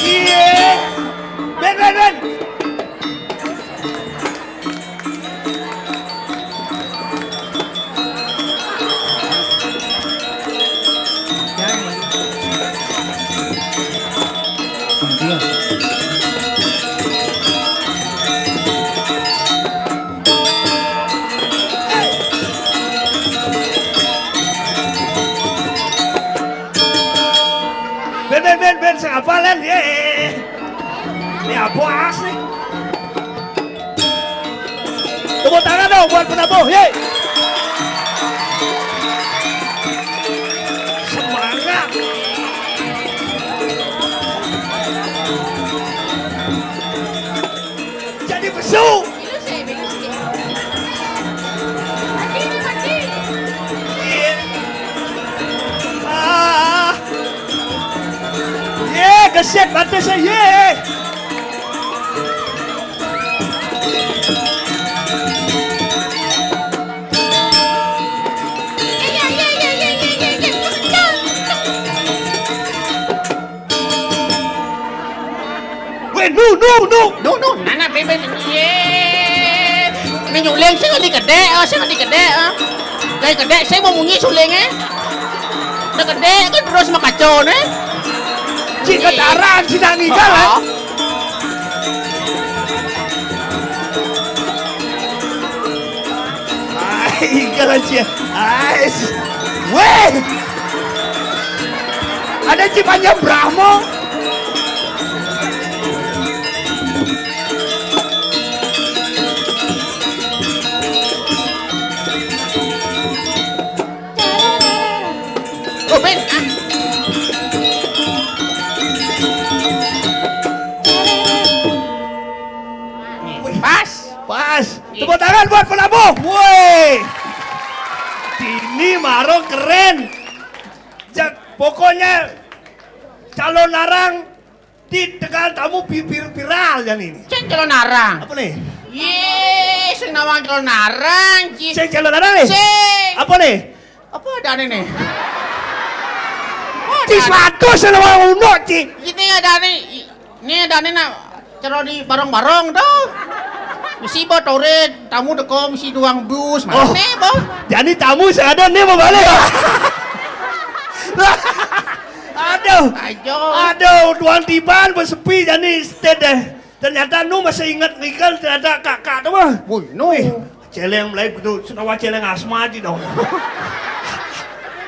Iya. Ben, ben, ben. Ini apa as nih? Tepuk tangan dong buat penabuh, ye. Semangat. Jadi besu. Ah. Ye, gesit mati saya, ye. Weh, nu, nu, nu. Nu, nu, nana beben. Ye. Ni nyuling sing di gede, oh, sing di gede, oh. Dari gede sing mau munyi suling, eh. Udah gede kan terus makaco, nih. Cik ketaran, cik nak ngigal, eh. Oh. Ai, kalau cia. Ais. Weh. Ada Ci Panjang Brahmo. Oh, Ben, ah. Pas. Pas. Tepuk tangan buat penabuh. Woi. Ini maro keren. Jak, pokoknya calon arang di Tegal Tamu pipir viral jan ini. Cek calon arang. Apa nih? Ye, sing nawang calon arang, Ci. Sing calon arang nih? Sing. Apa nih? Apa ada nih? Apa ada? Ci seratus sing nawang uno, Ci. Ini ada nih. Nih, ada nih nak cara di barong-barong tuh. Misi bo toret, tamu teko misi duang bus. Mana nih, bo? Jadi tamu sing ada nih mau balik. Aduh. Ayo. Aduh, duang tiban bersepi jadi state deh. Ternyata nu masih ingat ngigal ternyata kakak tu mah. Woi, nu. Wih. Celeng live gitu, senawa celeng asma aja dong.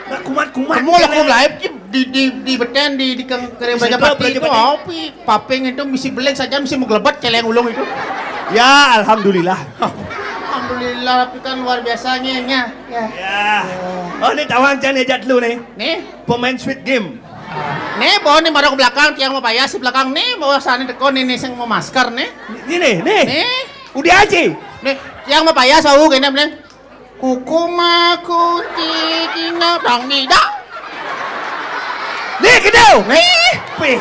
Nah, kumat-kumat. Kamu laku live, Ci, di, di, di beten, di, di keng-, kering belajar pati itu, apa, Pi? Paping itu misi beleg saja, misi mau gelebet celeng ulung itu. Ya, alhamdulillah. Alhamdulillah, tapi kan luar biasanya, ya. Ya. Ya. Oh, ini tawang jan ejat lu nih. Nih? Pemain Squid Game. Nih, bawa nih, marah ke belakang, tiang mau payas di belakang nih, bawa sana teko nih, nih, sing mau masker nih. Ini nih, nih. Nih. Udah aja. Nih, tiang mau payas, tahu, kena bener. Kuku mah kunci Cina bang nida. Nih, gitu. Nih. Wih.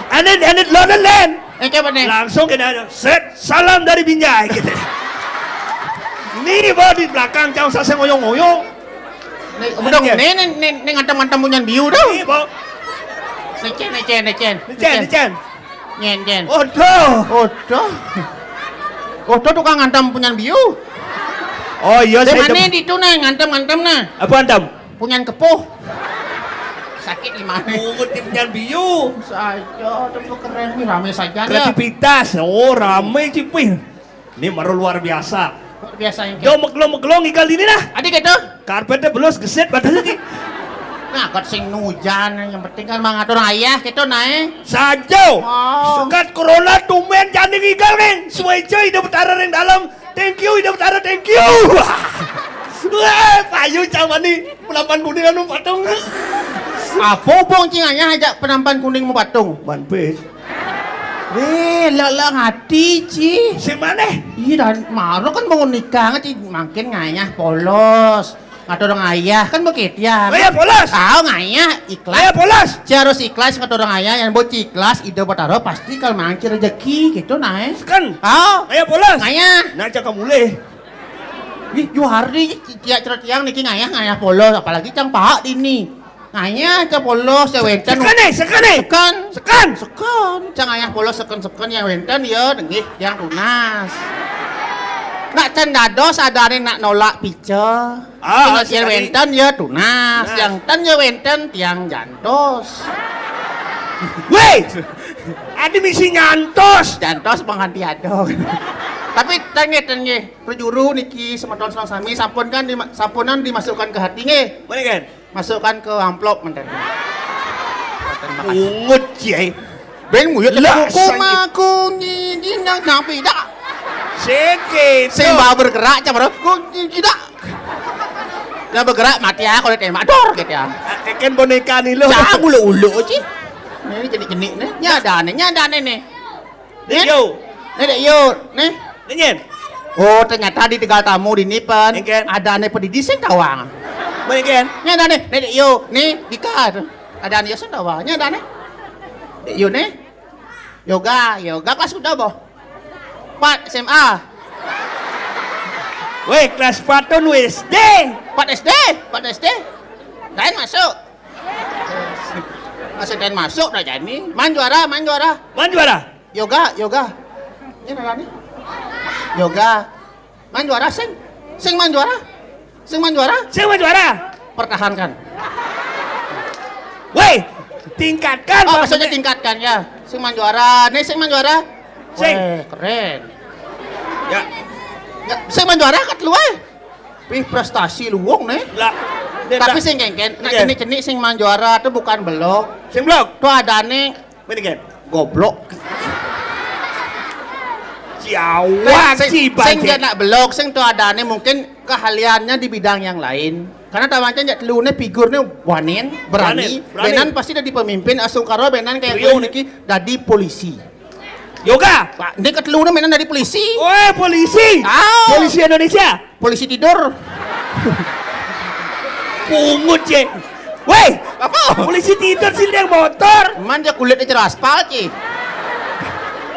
Aneh, aneh, lo len. Eh, coba nih. Langsung kena set, salam dari Binjai, gitu. Nih, bawa di belakang, jangan saseng ngoyong-ngoyong. Nih, udah, nih, nih, nih, nih, ngantem-ngantem punyan biu, dah. Nih, bawa. Nih, Cen, nih, Cen, nih, Cen. Nih, Cen, nih, Cen. Nyen, Cen. Odoh. Odoh. Odoh tukang ngantem punyan biu. Oh iya, saya mana itu di itu nah, ngantem-ngantem nah. Apa ngantem? Punyan kepuh. Sakit di mana? Pungut di punyan biu. Saja, tapi keren nih, rame saja, ya. Kreativitas. Oh, rame, Cipih. Ini baru luar biasa. Luar biasa ini. Yo, meglong-meglong igal ini nah. Adik itu. Karpetnya belus gesit badannya, Ci. Nah, kat sing nujan, yang penting kan mangatur ayah gitu, nae. Sajo. Oh. Sekat corona tumben jani ngigal, Neng. Suwe cuy, hidup betara ring dalam. Thank you, hidup betara, thank you. Wah, payu cang mani. Penampan kuning anu patung. Apa hubung cing ayah ajak penampan kuning mau patung? One Piece. Eh, lala hati, Ci. Sing mana? Iya, dan maro kan mau nikah, Ci, makin ngayah polos. Ngatur ngayah kan begitu ya. Ngayah polos? Tahu ngayah ikhlas. Ngayah polos? Ci harus ikhlas ngatur ngayah, yang buat Ci ikhlas, ide betara pasti kalau mangkir rezeki gitu nah, eh. Seken. Tahu? Ngayah polos? Ngayah. Nah, cakap mulih. Ih, Johari, tiak cerita tiang niki ngayah, ngayah polos, apalagi cang pahak dini. Ngayah, cang polos, cang wenten. Seken, eh, seken, eh. Seken. Seken. Seken. Cang ngayah polos, seken, seken, yang wenten, ya, denggih, yang tunas. Nak can dados, ada ni nak nolak pica. Ah, yang wenten, ya, tunas. Tunas. Yang ten, ya, wenten, tiang jantos. Weh, ada misi nyantos. Jantos pengganti adong. Tapi, tengge, tengge. Prajuru niki semeton sareng sami sampun kan dima-, sampunan dimasukkan ke hati nggih. Boleh kan? Masukkan ke amplop menten. Pungut, Ci, ai. Ben nguyut lah, kuku saya makung Nang pidak. Sikit. Sing bau bergerak, cak baru. Kok tidak? Nah, bergerak, mati ya, kalau tembak. Dor, gitu ya. Eken boneka nih lo. Cak ulu-ulu, Ci. Nih, jenik-jenik nih. Nyadane, nyadane nih. Dek Yo. Nih, Dek Yo. Nih. Nyen. Oh, ternyata di tegal tamu di nipen. Ngen. Ada nih pedidi sing tawang. Ngen. Nyadane, nih, Dek Yo. Nih, Dika. Ada nih, sing tawang. Nyadane. Dek Yo, nih. Yoga, yoga kelas sudah, boh. Pat S M A. Weh, kelas patun wis. D. Pat S D, Pat S D. Lain masuk. Masih lain masuk dah jadi. Man juara, man juara. Man juara. Yoga, yoga. Ini mana nih? Yoga. Man juara, sing. Sing man juara. Sing man juara. Sing man juara. Pertahankan. Weh, tingkatkan. Oh, maksudnya tingkatkan ya. Sing man juara. Nih, sing man juara. Sing. Weh, keren. Ya. Ya, sing man juara kat lu, eh. Wih, prestasi luwung nih. Lah. Tapi sing kengken, nah, iya, jenik-jenik sing man juara tuh bukan belok. Sing belok. Tuh ada nih. Mendingan. Goblok. Ciawak sing, sing dia nak belok, sing tuh adanya mungkin keahliannya di bidang yang lain. Karena tawancen jak telune figurnya wanin, berani, berani, berani. Benan pasti jadi pemimpin, asungkara benan kayak gue niki jadi polisi. Yoga. Pak, ini ketelune benan jadi polisi. Oh, polisi. Ah. Polisi Indonesia. Polisi tidur. Pungut, Cek. Weh, apa? Polisi tidur sih yang motor. Man dia kulitnya cerah aspal, Ci.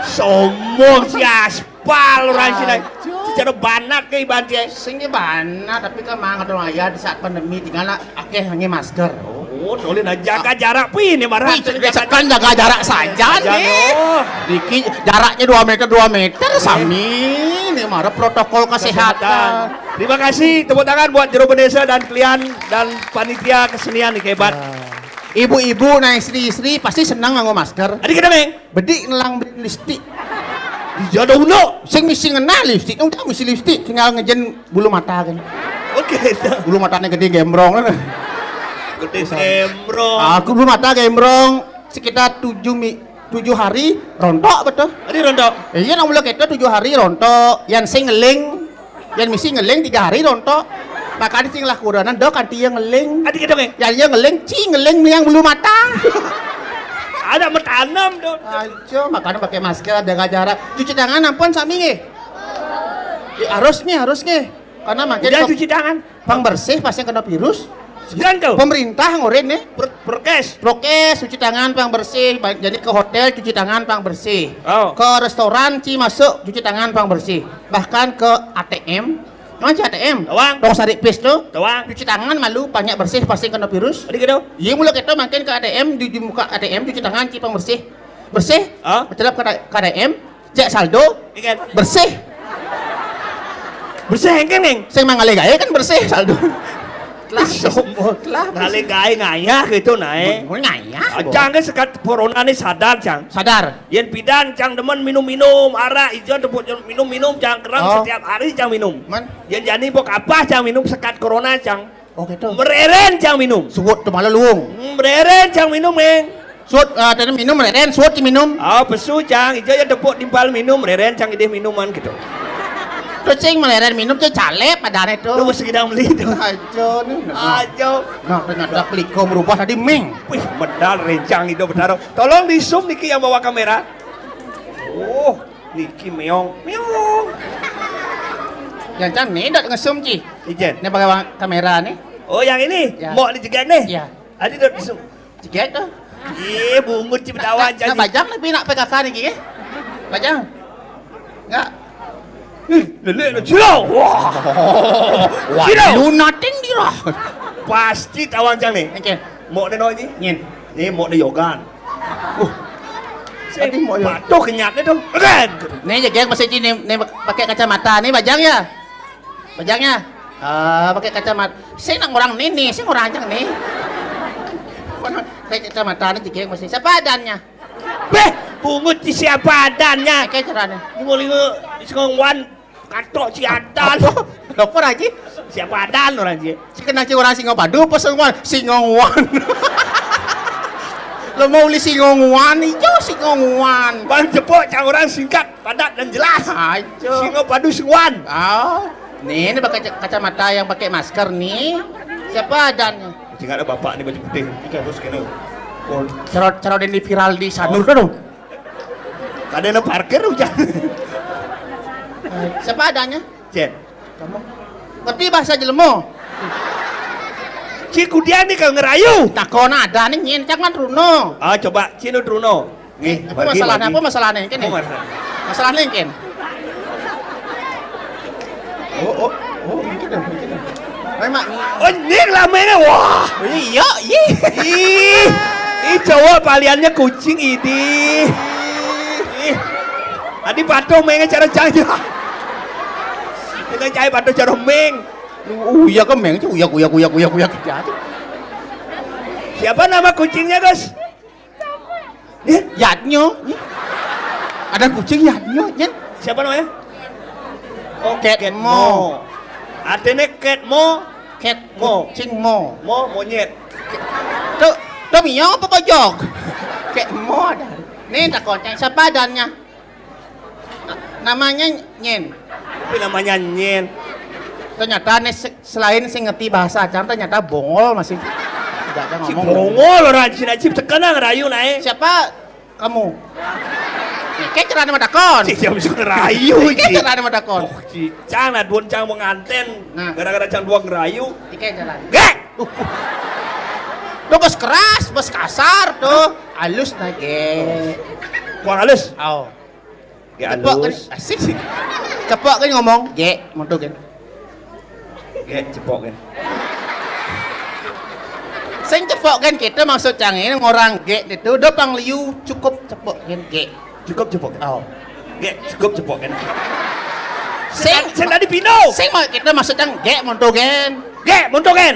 Sombong si aspal orang sini. Aduh. Secara banat ke iban, Cek. Sing banat, tapi kan mang ada ayah di saat pandemi tinggal akeh ngangge masker. Oh, tolin aja jaga jarak pi ini marah. Wih, jaga jarak saja nih. Oh. Diki jaraknya dua meter, dua meter, sami. Ini marah protokol kesehatan. Terima kasih, tepuk tangan buat Jero Bendesa dan kalian dan panitia kesenian nih, hebat. Ya. Ibu-ibu, nah, istri-istri pasti senang nganggo masker. Adi kita, Meng. Bedik nelang bedik lipstik. Iya dong, no. Sing misi ngena lipstik, dong, misi lipstik, tinggal ngejen bulu mata kan. Oke, dah. Bulu matanya gede gembrong kan. Gede gembrong. Aku bulu mata gembrong sekitar tujuh mi-, tujuh hari rontok betul. Tadi rontok. Iya, nang mulai kita tujuh hari rontok. Yang sing ngeling, yang misi ngeling tiga hari rontok. Makanya sing lah kurangan dok anti yang ngeling. Tadi kita, Meng. Yang yang ngeling, ci ngeling yang bulu mata. Ada metanam dong. Aja, makanya pakai masker, jaga jarak. Cuci tangan ampun sami nggih. Ya, harus nggih, harus nggih. Karena makin udah ke cuci tangan. Pang bersih pasti kena virus. Jangan tuh. Pemerintah ngorin nih. Pro-, prokes. Prokes, cuci tangan, pang bersih. Ba-, jadi ke hotel cuci tangan, pang bersih. Oh. Ke restoran ci masuk cuci tangan, pang bersih. Bahkan ke A T M, mana sih A T M? Tawang. Tong sari pis tuh. Tawang. Cuci tangan malu, banyak bersih pasti kena virus. Tadi gitu. Iya, mulai kita makin ke A T M, di, di muka A T M cuci tangan, ci pang bersih. Bersih. Hah? Becelap ke, ke A T M. Cek saldo. Ingat. Bersih. Bersih, engke, Neng. Sing mangale gawe kan bersih saldo. Telah. Sombong. Telah. Ngale gawe ngayah gitu, nae. Mun ngayah. Cang ke sekat corona nih sadar, Cang. Sadar. Yen pidan, Cang, demen minum-minum, arak, ijo tepuk minum-minum, Cang, kerang. Oh. Setiap hari, Cang, minum. Man. Yen jani pok apa, Cang, minum sekat corona, Cang. Oh, gitu. Mereren, Cang, minum. Suwut tuh malah luwung. Hmm, mereren, Cang, minum, Neng. Suwut, eh, tadi minum, mereren, suwut ci minum. Oh, pesu, Cang. Ijo ya tepuk timpal minum, mereren, Cang, idih minuman gitu. Tuh, cing, mereren minum tuh calep, adane tuh. Lu mesti kita beli tuh. Ajo, nih. Nah. Ajo. Nah, ternyata kliko merubah tadi, Meng. Wih, medal rencang itu, Betaro. Tolong di zoom niki yang bawa kamera. Oh, niki meong, meong. Yang Cang nih, dak ngesum, ci. Ijen. Ini pakai kamera nih. Oh, yang ini? Ya. Mau dijegek nih? Ya. Adi dot isu. Cigek tuh. Iya, bungut ci betawa. Nah, jadi. Nah, bajang lebih nak P K K nih, Ki. Bajang. Enggak. Ih, lele, lele, cilo. Wah. Wah, cilo. Lu nating dirah. Pasti tawang, Cang, nih. Oke. Mau deh, no, ini. Nyen. Ini mau deh yogan. Uh. Tadi mau yogan. Patuh kenyatnya tuh. Oke. Nih, jegek masih ci nih, nih pakai kacamata. Nih, bajang ya? Bajangnya? Ah, pakai kacamata. Sing nak orang nini, sing orang aja nih. Orang pakai kacamata nih, jegek masih. Siapa adannya? Beh, bungut ci siapa adannya? Oke, caranya. Lingo-lingo, singong wan, katok ci adan. Apa? Apa lagi? Siapa adan orang ci? Si kenal ci orang singong padu, apa singong wan? Singong wan. Lo mau uli singo nguan, ijo singo nguan. Bang cepok cang orang singkat, padat dan jelas. Ajo. Singo padu singuan. Ah, nih, ini pakai ca-, kacamata yang pakai masker nih. Siapa adanya? Masih ada bapak nih baju putih. Ini kan bos kena. Oh, cara cara ini viral di Sanur tuh. Kada ada parkir hujan. Siapa adanya? Cek. Kamu ngerti bahasa jelema? Cik kudian nih kalau ngerayu. Takon ada nih nyen, jangan runo. Ah, coba cino runo. Nih, apa masalahnya? Apa masalahnya? Kene. Apa masalahnya? Masalahnya, Ken. Oh, oh, oh, mungkin dah, mungkin dah. Memang. Oh, ini lama ini. Wah. Iya, iya. Ih, ih, cowok paliannya kucing ini. Ih. Adi patuh mengnya cara cahaya. Kita cahaya patuh cara meng. Uyak ke meng, uyak, uyak, uyak, uyak, uyak. Siapa nama kucingnya, Gus? Eh? Yadnyo. Ada kucing Yadnyo, nyen. Siapa namanya? Oh, Ketmo. Ketmo. Artinya Ketmo. Ket Mo. Kucing mo. Mo, monyet. Tuh, tuh miau apa kojok? Ketmo ada. Nih, tak konceng. Siapa adanya? Namanya Nyen. Tapi namanya Nyen. Ternyata nih se-, selain sing ngerti bahasa Acang, ternyata bongol masih. Tidak ada si ngomong. Bongol orang Cina cip tekan ngerayu naik. Siapa kamu? Nih, kayak cerana matakon. Si jam suka ngerayu. Kayak cerana matakon. Oh, si Cang nah duan Cang menganten. Nah. Gara-gara Cang duan ngerayu. Kayak cerana. Gek. Tuh bos keras, bos kasar tuh. Halus nah, Gek. Kurang halus. Oh. Gek cepok kan, halus. Asik. Cepok kan ngomong, Gek, monto kan. Gek cepok kan. Sing cepok kan kita maksud Cang ini ngorang Gek itu udah pang liu cukup cepok kan, Gek. Cukup cepok kan. Oh. Gek cukup cepok kan. Sing, sing tadi pino. Sing mau kita maksud Cang Gek monto kan. Gek monto kan.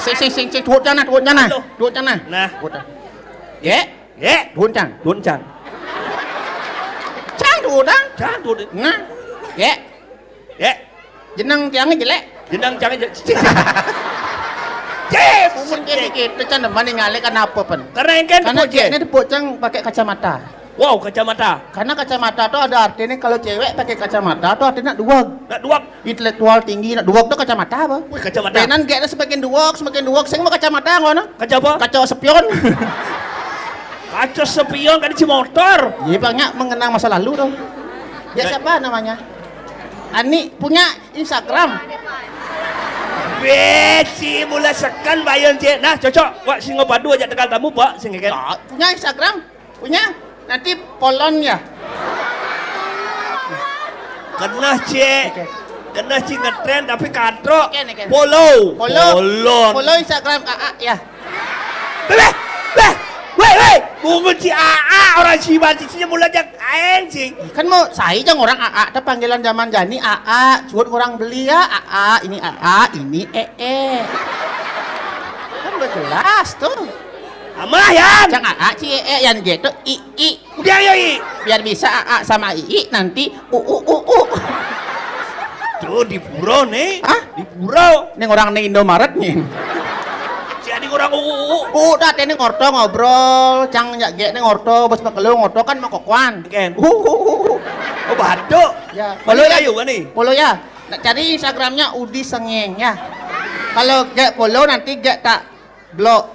Sing, sing, sing, sing, tuut cana, tuut cana. Tuut cana. Nah. Tuut cana. Gek. Gek. Duncang. Duncang. Cang duncang. Cang duncang. Nah. Gek. Gek. Jenang tiangnya jelek. Jenang tiangnya jelek. Cip. Mungkin kita, kita cang demen ningali kenapa pen? Karena yang kan. Karena Gek ini dipocang pakai kacamata. Wow, kacamata. Karena kacamata tuh ada artinya kalau cewek pakai kacamata tuh artinya duag. Nak duag. Intelektual tinggi, nak duag tuh kacamata apa? Wih, kacamata. Penan Gek semakin duag, semakin duag, sing mau kacamata ngono. Kaca apa? Kaca spion. Kaca spion kan isi motor. Iya, Bang, nyak mengenang masa lalu dong. Dia siapa namanya? Ani punya Instagram. Beci mula sekan bayon je. Nah, cocok. Wak singo padu aja tegal tamu, Pak, sing kan. Ya, punya Instagram. Punya? Nanti polon ya. Kena cek. Oke. Kena cek ngetren tapi katrok. Oke, oke. Follow. Follow. Follow. Follow Instagram A A ya. Beh, beh, beh. Weh, weh. Bungut si A A orang si mati si mula jak anjing. Kan mau saya jang orang A A, tuh panggilan zaman jani A A, cuat orang beli ya A A, ini A A, ini E E. Kan udah jelas tuh. Amah yan. Cang A A, ci E E, yan G tuh I I. Udah ayo I. Biar bisa A A sama I I nanti U U U U. Tuh di pura nih. Hah? Di pura. Nih orang nih Indomaret nih. Si adik orang U U U U. Udah teh nih ngorto ngobrol, cang nyak G nih ngorto, bos pekelu ngorto kan mau kokoan. Ken. U U U U. Oh batuk. Ya. Follow ya. Ayo nih. Follow ya. Nak cari Instagramnya Udi Sengeng ya. Kalau G follow nanti G tak blok.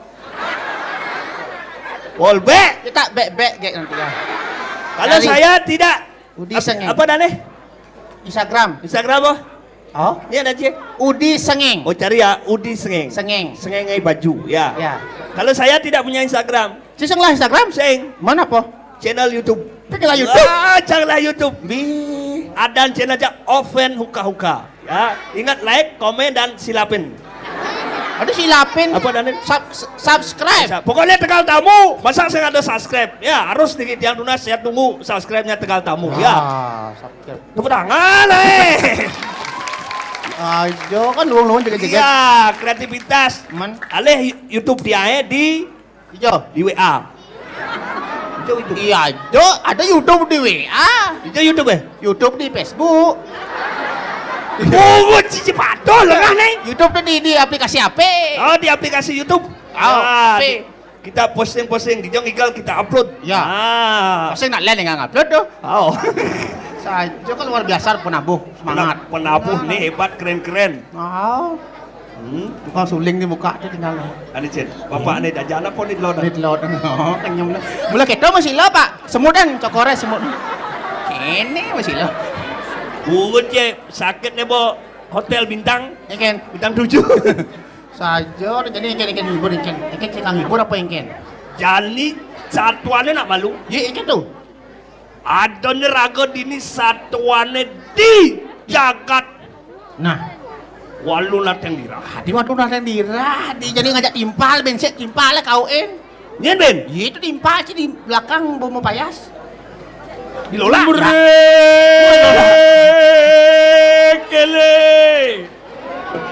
Follow back. Kita back back G nanti ya. Kalau saya tidak. Udi Sengeng. Apa dah nih? Instagram. Instagram apa? Oh? Ini ada cek. Udi Sengeng. Oh cari ya Udi Sengeng. Sengeng. Sengeng ai baju ya. Ya. Kalau saya tidak punya Instagram. Siseng lah Instagram. Seng. Mana apa? Channel YouTube. Channel YouTube. Ah, channel YouTube. Bi. Ada channel aja Oven Huka Huka. Ya, ingat like, komen dan silapin. Aduh silapin. Apa dan sub subscribe. Pokoknya tegal tamu, masa saya ada subscribe. Ya, harus dikit yang tunas saya tunggu subscribe-nya tegal tamu. Ya. Ah, subscribe. Tepuk tangan eh. Ayo kan dulu dulu jaga-jaga. Iya, kreativitas. Man. Alih YouTube dia eh di Ijo. Di W A. Ijo itu. Iya, Jo, ada YouTube di W A. Ijo YouTube ya? YouTube di Facebook. Oh, cici pato lengah nih. YouTube tuh di, di aplikasi apa? Oh, di aplikasi YouTube. Oh, ya, apa? Di Kita posting-posting di Jong Igal, kita upload. Ya. Ah. Posting nak lain dengan upload tu. Oh. Saja kan luar biasa penabuh semangat. Penabuh ni hebat, keren-keren. Oh. Hmm. Tukang suling ni buka tu tinggal. Ada cin. Bapak ni dah jalan pun ni telur dah. Ni telur dah. Oh, kenyam dah. Mula kita masih lah, Pak. Semut kan, cokore semut. Ini masih lah. Urut je, sakit ni, Bo. Hotel bintang. Ya, Ken. Bintang tujuh. Saja, jadi Ken, Ken hibur, Ken. Ken, Ken hibur apa yang Ken? Jani satuannya nak malu. Ya, Ken tu. Adanya raga dini satuannya di jagat. Nah. Walu nateng dirah. Di walu nateng dirah. Di jadi ngajak timpal, bensek timpal lah kau, En. Nyen, Ben? Ya, itu timpal sih di belakang bomo payas. Di Lola. Mrekele.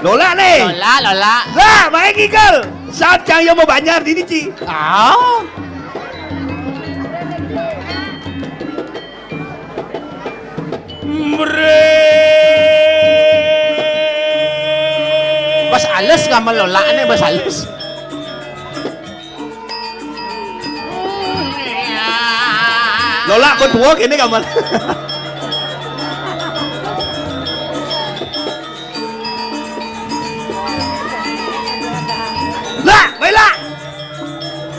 Lola ni. Lola, Lola. Lah, baik ikal. Sab cang yo mau banjar dini, Ci. Ah. Mbre. Bas halus gambar Lola ni, bas halus. Lola kok tua gini gambar. Lah, baiklah.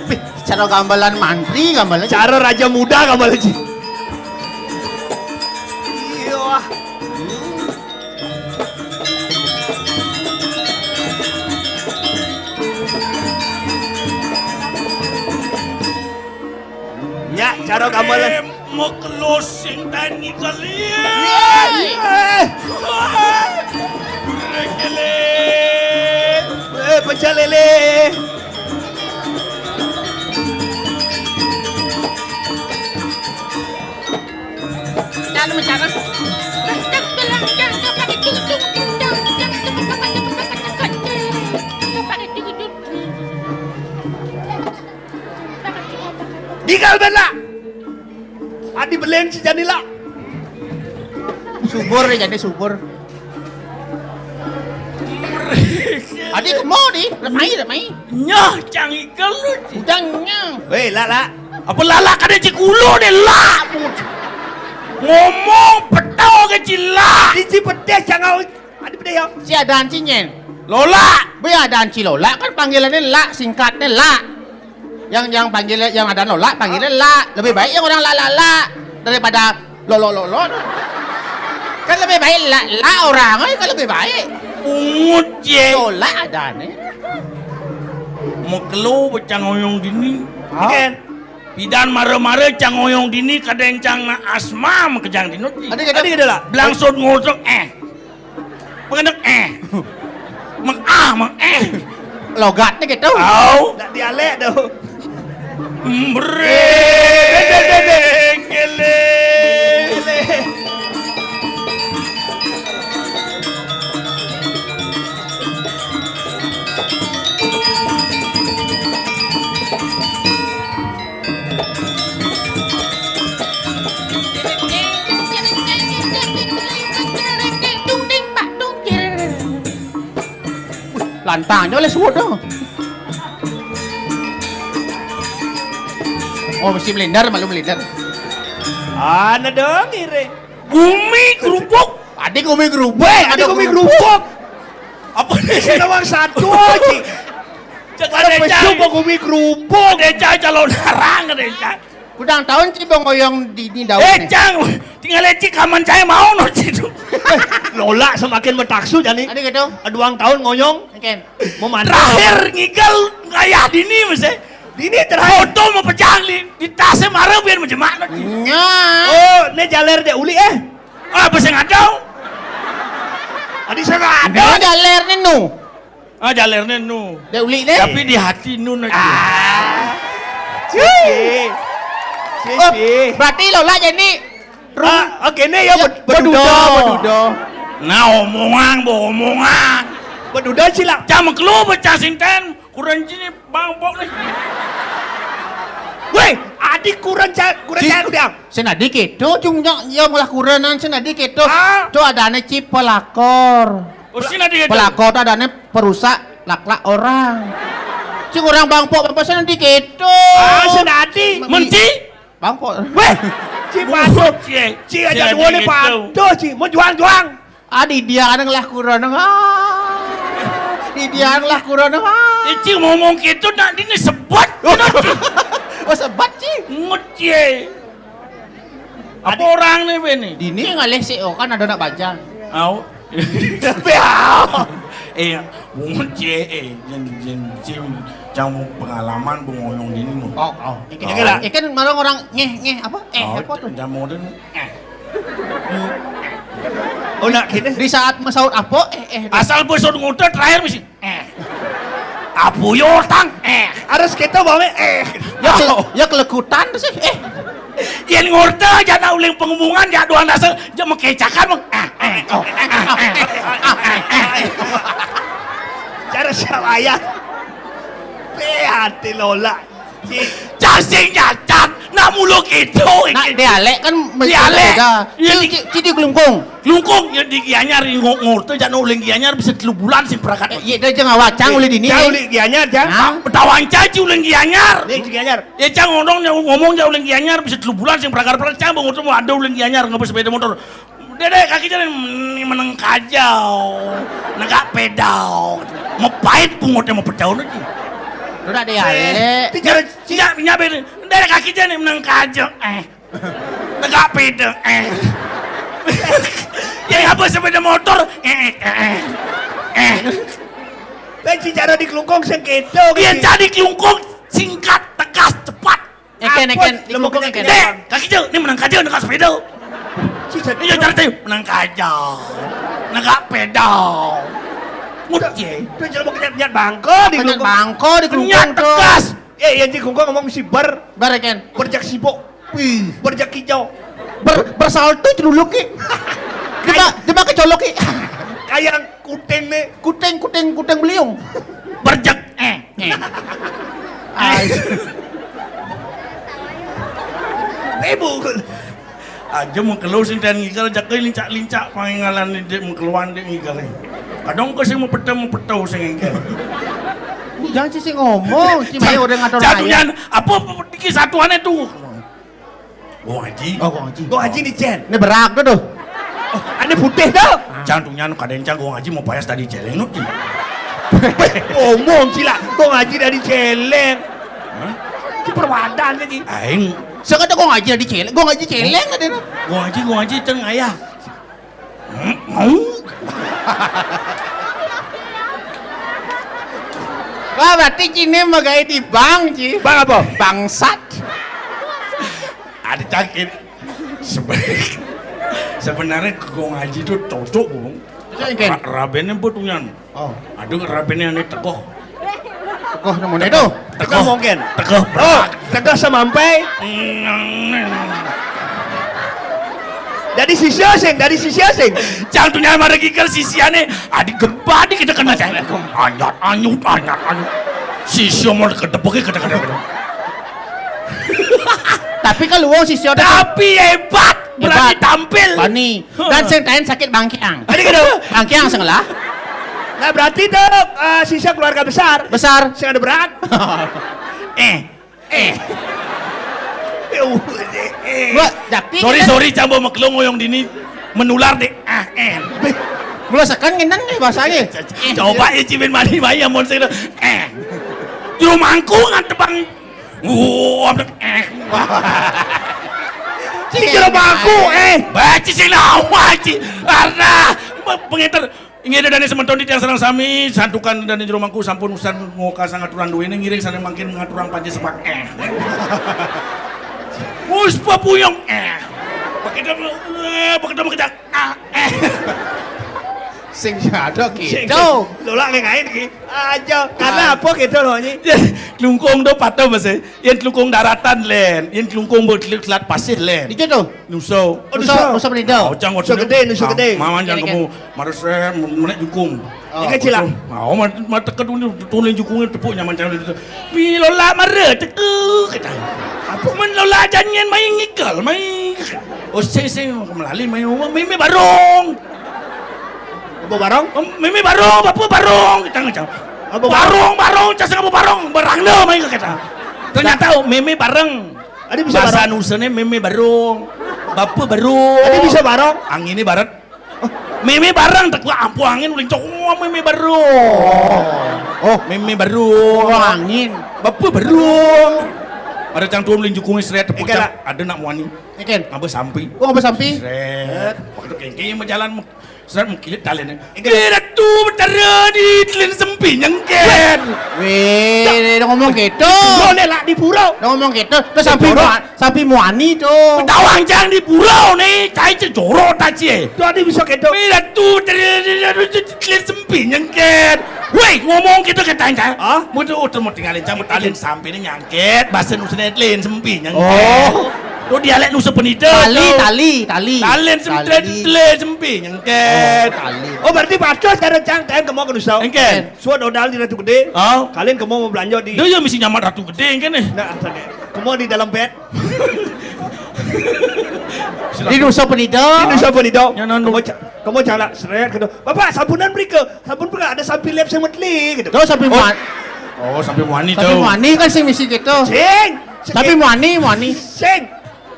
Wih, cara gambalan mantri, gambalan. Cara raja muda, gambalan, Ci. Iya. Nyak, cara gambalan. Eh, mekelo sing tani kali. Eh. Brekele. Eh, pecah lele. Dalam cara. Digal bela. Adi belen si Janila. Subur ya, jadi subur. Adi kemo di, remai, remai. Nyah, cang ikel lu, Ci. Udang nyah. Weh, lak, lak. Apa lalak ada cik ulo ni, lak. Ngomong petau ke cilak. Cici pedih cangau. Ada pedih ya? Si ada anci nyen. Lola. Be ada anci Lola kan panggilannya lak, singkatnya lak. Yang, yang panggil, yang ada Lola, panggilnya lak. Lebih baik yang orang lak, lak, lak daripada lolo, lolo. Kan lebih baik lak, lak orang, eh, kan lebih baik. Ungut je. Lola ada nih. Mekelo becang oyong dini. Hah? Ikan. Pidan mara-mara cang oyong dini kadang cang na asma makejang dino. Ada, ada. Ada, ada lah. Belangsut ngosok, eh. Pengendek, eh. Meng ah, meng eh. Logatnya gitu. Au. Tak dialek tu. Mbrengkele. Lantangnya oleh suwud tu. Oh, mesti melender, malu melender. Ana dong ire. Gumi kerupuk. Adi gumi kerupuk. Weh, adi gumi kerupuk. Apa ni? Sing nawang satu aja. Cak ada besok gumi kerupuk. Ada cak calon harang ada cak. Kudang tahun sih bang oyong di, di daun. Eh, cang, tinggal lecik kaman saya mau no situ. Lola semakin metaksu jani. Ada gitu. Aduang tahun ngoyong. Oke. Mau mantap. Terakhir ngigal ngayah dini mesti. Dini terakhir. Foto mau pecah di, di tasnya marah biar menjemak no. Nya. Oh, ini jaler dek uli eh. Ah, apa sing ada? Adi sing ada. Ini jaler nih nu. Ah, jalernya nu. Dek uli nih. Tapi di hati nu nak. Ah. Sisi. Oh, sisi. Berarti Lola jadi ah, oke nih ya, ya, beduda, beduda. Nah, omongan, bo omongan. Beduda sila. Cang mekelo becah sinten, kurang sini bang bok nih. Weh, adik kurang cak, kurang cak biang. Senadi keto cung nyak ya malah kurenan senadi keto. Ah. Tu ada ane cip pelakor. Oh, senadi keto. Pelakor tu ada ane perusak lak-lak orang. Sing orang bangpok, bangpok sana di keto. Ah, senadi. Menti? Bangpok. Weh, ci patuh. Ci aja dua ni patuh, ci. Mau juang-juang. Ah, di dia kan ngelah kurang, ah. Di dia kan ngelah kurang, ah. Eh, ci ngomong gitu, nak dini sebat. Oh, sebat, ci. Ngut, ci. Apa orang ni, Ben, ni? Dini ngalih si, oh, kan ada nak bajang. Au. Tapi au. Eh, bungut, ci, eh, jen, jen, ci, cang pengalaman bengoyong dini, no. Oh, oh. Ikan, ikan marang orang ngeh, ngeh, apa? Eh, apa tu? Jamu tu. Eh. Oh, nak kini? Di saat mesaut apa? Eh, eh. Asal besut nguta terakhir mesti. Eh. Abu yo tang. Eh. Harus kita bawa, eh. Ya, ke-, ya kelekutan tu sih. Eh. Yang ngurta aja nak uling pengumungan, ya doang dasar, ya mengkecakan, Bang. Eh, eh, oh, eh, eh, eh, eh, eh, eh. Cara siapa ya? Pe hati lola. Ci. Cacing nyacat, nak mulu gitu. Nak dialek kan dialek beda. Iya, ci, di ci, ci di Klungkung. Klungkung, ya di Gianyar, di ngo-, ngurta, jak uling Gianyar, bisa telu bulan sing perakat. Eh, iya, dah jangan wacang uling dini. Cang uling Gianyar, cang. Hah? Betawanca, ci uling Gianyar. Ni, ci Gianyar. Ya, cang ngomong, ngomong, jak uling Gianyar, bisa telu bulan sing perakat, perakat, cang, bang, ngurta, ada uling Gianyar, nggak sepeda motor. Dek, dek, kaki jalan, ni meneng kajau. Negak pedau. Mepait bungutnya mepedau ni. Lu dah dialek. Ti cara, ci, nyak, nyak, dek, kaki jalan, ni meneng kajau. Eh. Tegak peda, eh. Yang apa sepeda motor, eh, eh, eh, eh. Kan ci cara di Klungkung sing keto, ya, kan, ci. Cara di Klungkung singkat, tegas, cepat. Eken, apa, eken, di Klungkung eken. Dek, kaki jauh, ni menang kaja, negak sepeda. Ci, ci. Ini cara saya, menang kaja. Negak peda. Mut, ye. Tu jelema kejat-kejat bangko di Klungkung. Bangko di Klungkung tu. Tegas. Eh, yang di Klungkung ngomong mesti ber-, ber, eken. Berjak sibuk. Wih, berjak hijau. Ber-, bersalto celuluk ki. Dia ma-, dia makan colok ki. Kayak kuting ni. Kuting, kuting, kuting beliung. Berjak, eh, eh. Ai. Ibu. Aja mengkelu sinten ngigal, jaka lincak-lincak pangingalan ni dek mengkeluan dek ngigal ni. Kadang ke sing mepetau, mepetau sing ngigal. Jangan sisi ngomong, ci mai orang ngatur. Jatuhnya apa, apa, apa, dikit satuannya tu. Gong Haji. Oh, Gong Haji. Gong Haji ni, Cen. Ni berak tu, tu. Oh, ane putih tu. Cang tu nyan kaden cang Gong Haji mau payas tadi celeng tu. Omong sila, Gong Haji tadi celeng. Hah? Ci perwadan tadi. Aing. Siapa kata Gong Haji tadi celeng? Gong Haji celeng tadi tu. Gong Haji, Gong Haji ceng ayah. Wah, berarti ci ni megai di bank, ci. Bank apa? Bangsat. Ada cakit. Sebe-, sebenarnya Gong Haji tu cocok, Bung. Cocok, kan? Ra-, rabennya betunyan. Oh. Aduh, rabennya ni tekoh. Tekoh nemu ni tu. Tekoh mungkin. Tekoh. Oh, tekoh semampai. Dari sisi asing, dari sisi asing. Cang tu nyamar lagi ke sisi ane. Adik gempa di kita kena cang. Anyat anyut, anyat anyut. Sisi mau ke tepuk kita kena. Tapi kalau wong sisi ada. Tapi hebat, berani tampil. Bani. Dan sing tain sakit bangkiang. Ada gitu. Bangkiang sing lah. Nah, berarti tu, eh, sisa keluarga besar. Besar. Sing ada berat. Eh. Eh. Gua dapet. Sorry, sorry, cang bau mekelong ngoyong dini menular deh. Ah, eh. Mula sekan ngenang ni bahasanya. Coba ya, cibin mani mai amun sing tu. Eh. Juru mangku ngan tebang. Wah, eh. Ci jero bangku, eh. Baci sing nawa, ci. Karena pe-, penginter. Inggih, dane semeton titiang sareng sami, santukan dane jero mangku sampun usan ngoka sangaturan duwene ngiring sane mangkin ngaturang panje sebak, eh. Wis pepuyung, eh. Bekedem, eh, bekedem, bekedem. Ah, eh. Sing jado gitu. Lola ngengain iki. Aja, karena apa gitu loh, Nyi? Ya, Klungkung tu patuh, Mas, eh. Yen Klungkung daratan, Len. Yen Klungkung buat selat pasir, Len. Di situ? Nusa. Oh, Nusa, Nusa. Nusa Penida. Oh, cang Nusa Gede, Nusa Gede. Maman cang kemu. Marus, eh, menek jukung. Oh. Ikan cila. Oh, mat, mat teka tu ni, tu ni jukung ni tepuk nyaman cang tu. Mi lola mara, teka, kata. Apa? Men lola janyen main ngikal, main. Oh, sing, sing, melali main, main, main barong. Apa barong? Mimi barong, apa barong? Kita ngecam. Apa barong, barong, cas apa barong? Barang dah main ke kita. Ternyata mémé bareng. Ada bisa bahasa barong. Nusané mémé barong. Bapa barong. Ada bisa barong. Anginé barat. Mémé bareng, tak ampuh angin uling cok. Wah, mémé barong. Oh. Oh. Mémé barong. Oh, angin. Bapa barong. Ada cang tuan uling jukung srét tepuk cang. Ada nak muani. Ikan. Ngaba sampi. Oh, ngaba sampi. Srét. Waktu kéngkéng berjalan Srét mengkilit taliné. Éh, Ratu Betara di telin sempi nyengkét. Wéh, dah ngomong gitu. Pura né lah di pura. Dah ngomong gitu. Terus sampi muani, sampi muani tuh. Tawang jang di pura né, cai cejoro tacie. Tuh ada bisa gitu. Éh, Ratu Betara di telin sempi nyengkét. Wéh, ngomong gitu ke tanya. Hah? Mau tuh udah mau tinggalin cang, talin sampi né nyangkét. Bahasa Nusané telin sempi nyengkét. Oh. Tuh dialék Nusa Penida. Tali, tali, tali. Talin sempi, telin sempi nyengkét. Kén. Oh, berarti bagus cara cang, kén kemo ke Nusa. Engkén. Suat odal di Ratu Gedé. Oh. Kalian kemo mau belanja di. Dia ya mesti nyamat Ratu Gedé engkén nih. Nah, tadi. Kemo di dalam bed. Di Nusa Penida. Di Nusa Penida. Kemo ca-, kemo cara srét gitu. Bapak, sampunan mrika. Sampun pernah ada sampi lep sing meteli gitu. Terus sampi muani. Oh, sampi muani tuh. Sampi muani kan sing misi gitu. Sing. Sampi muani, muani. Sing.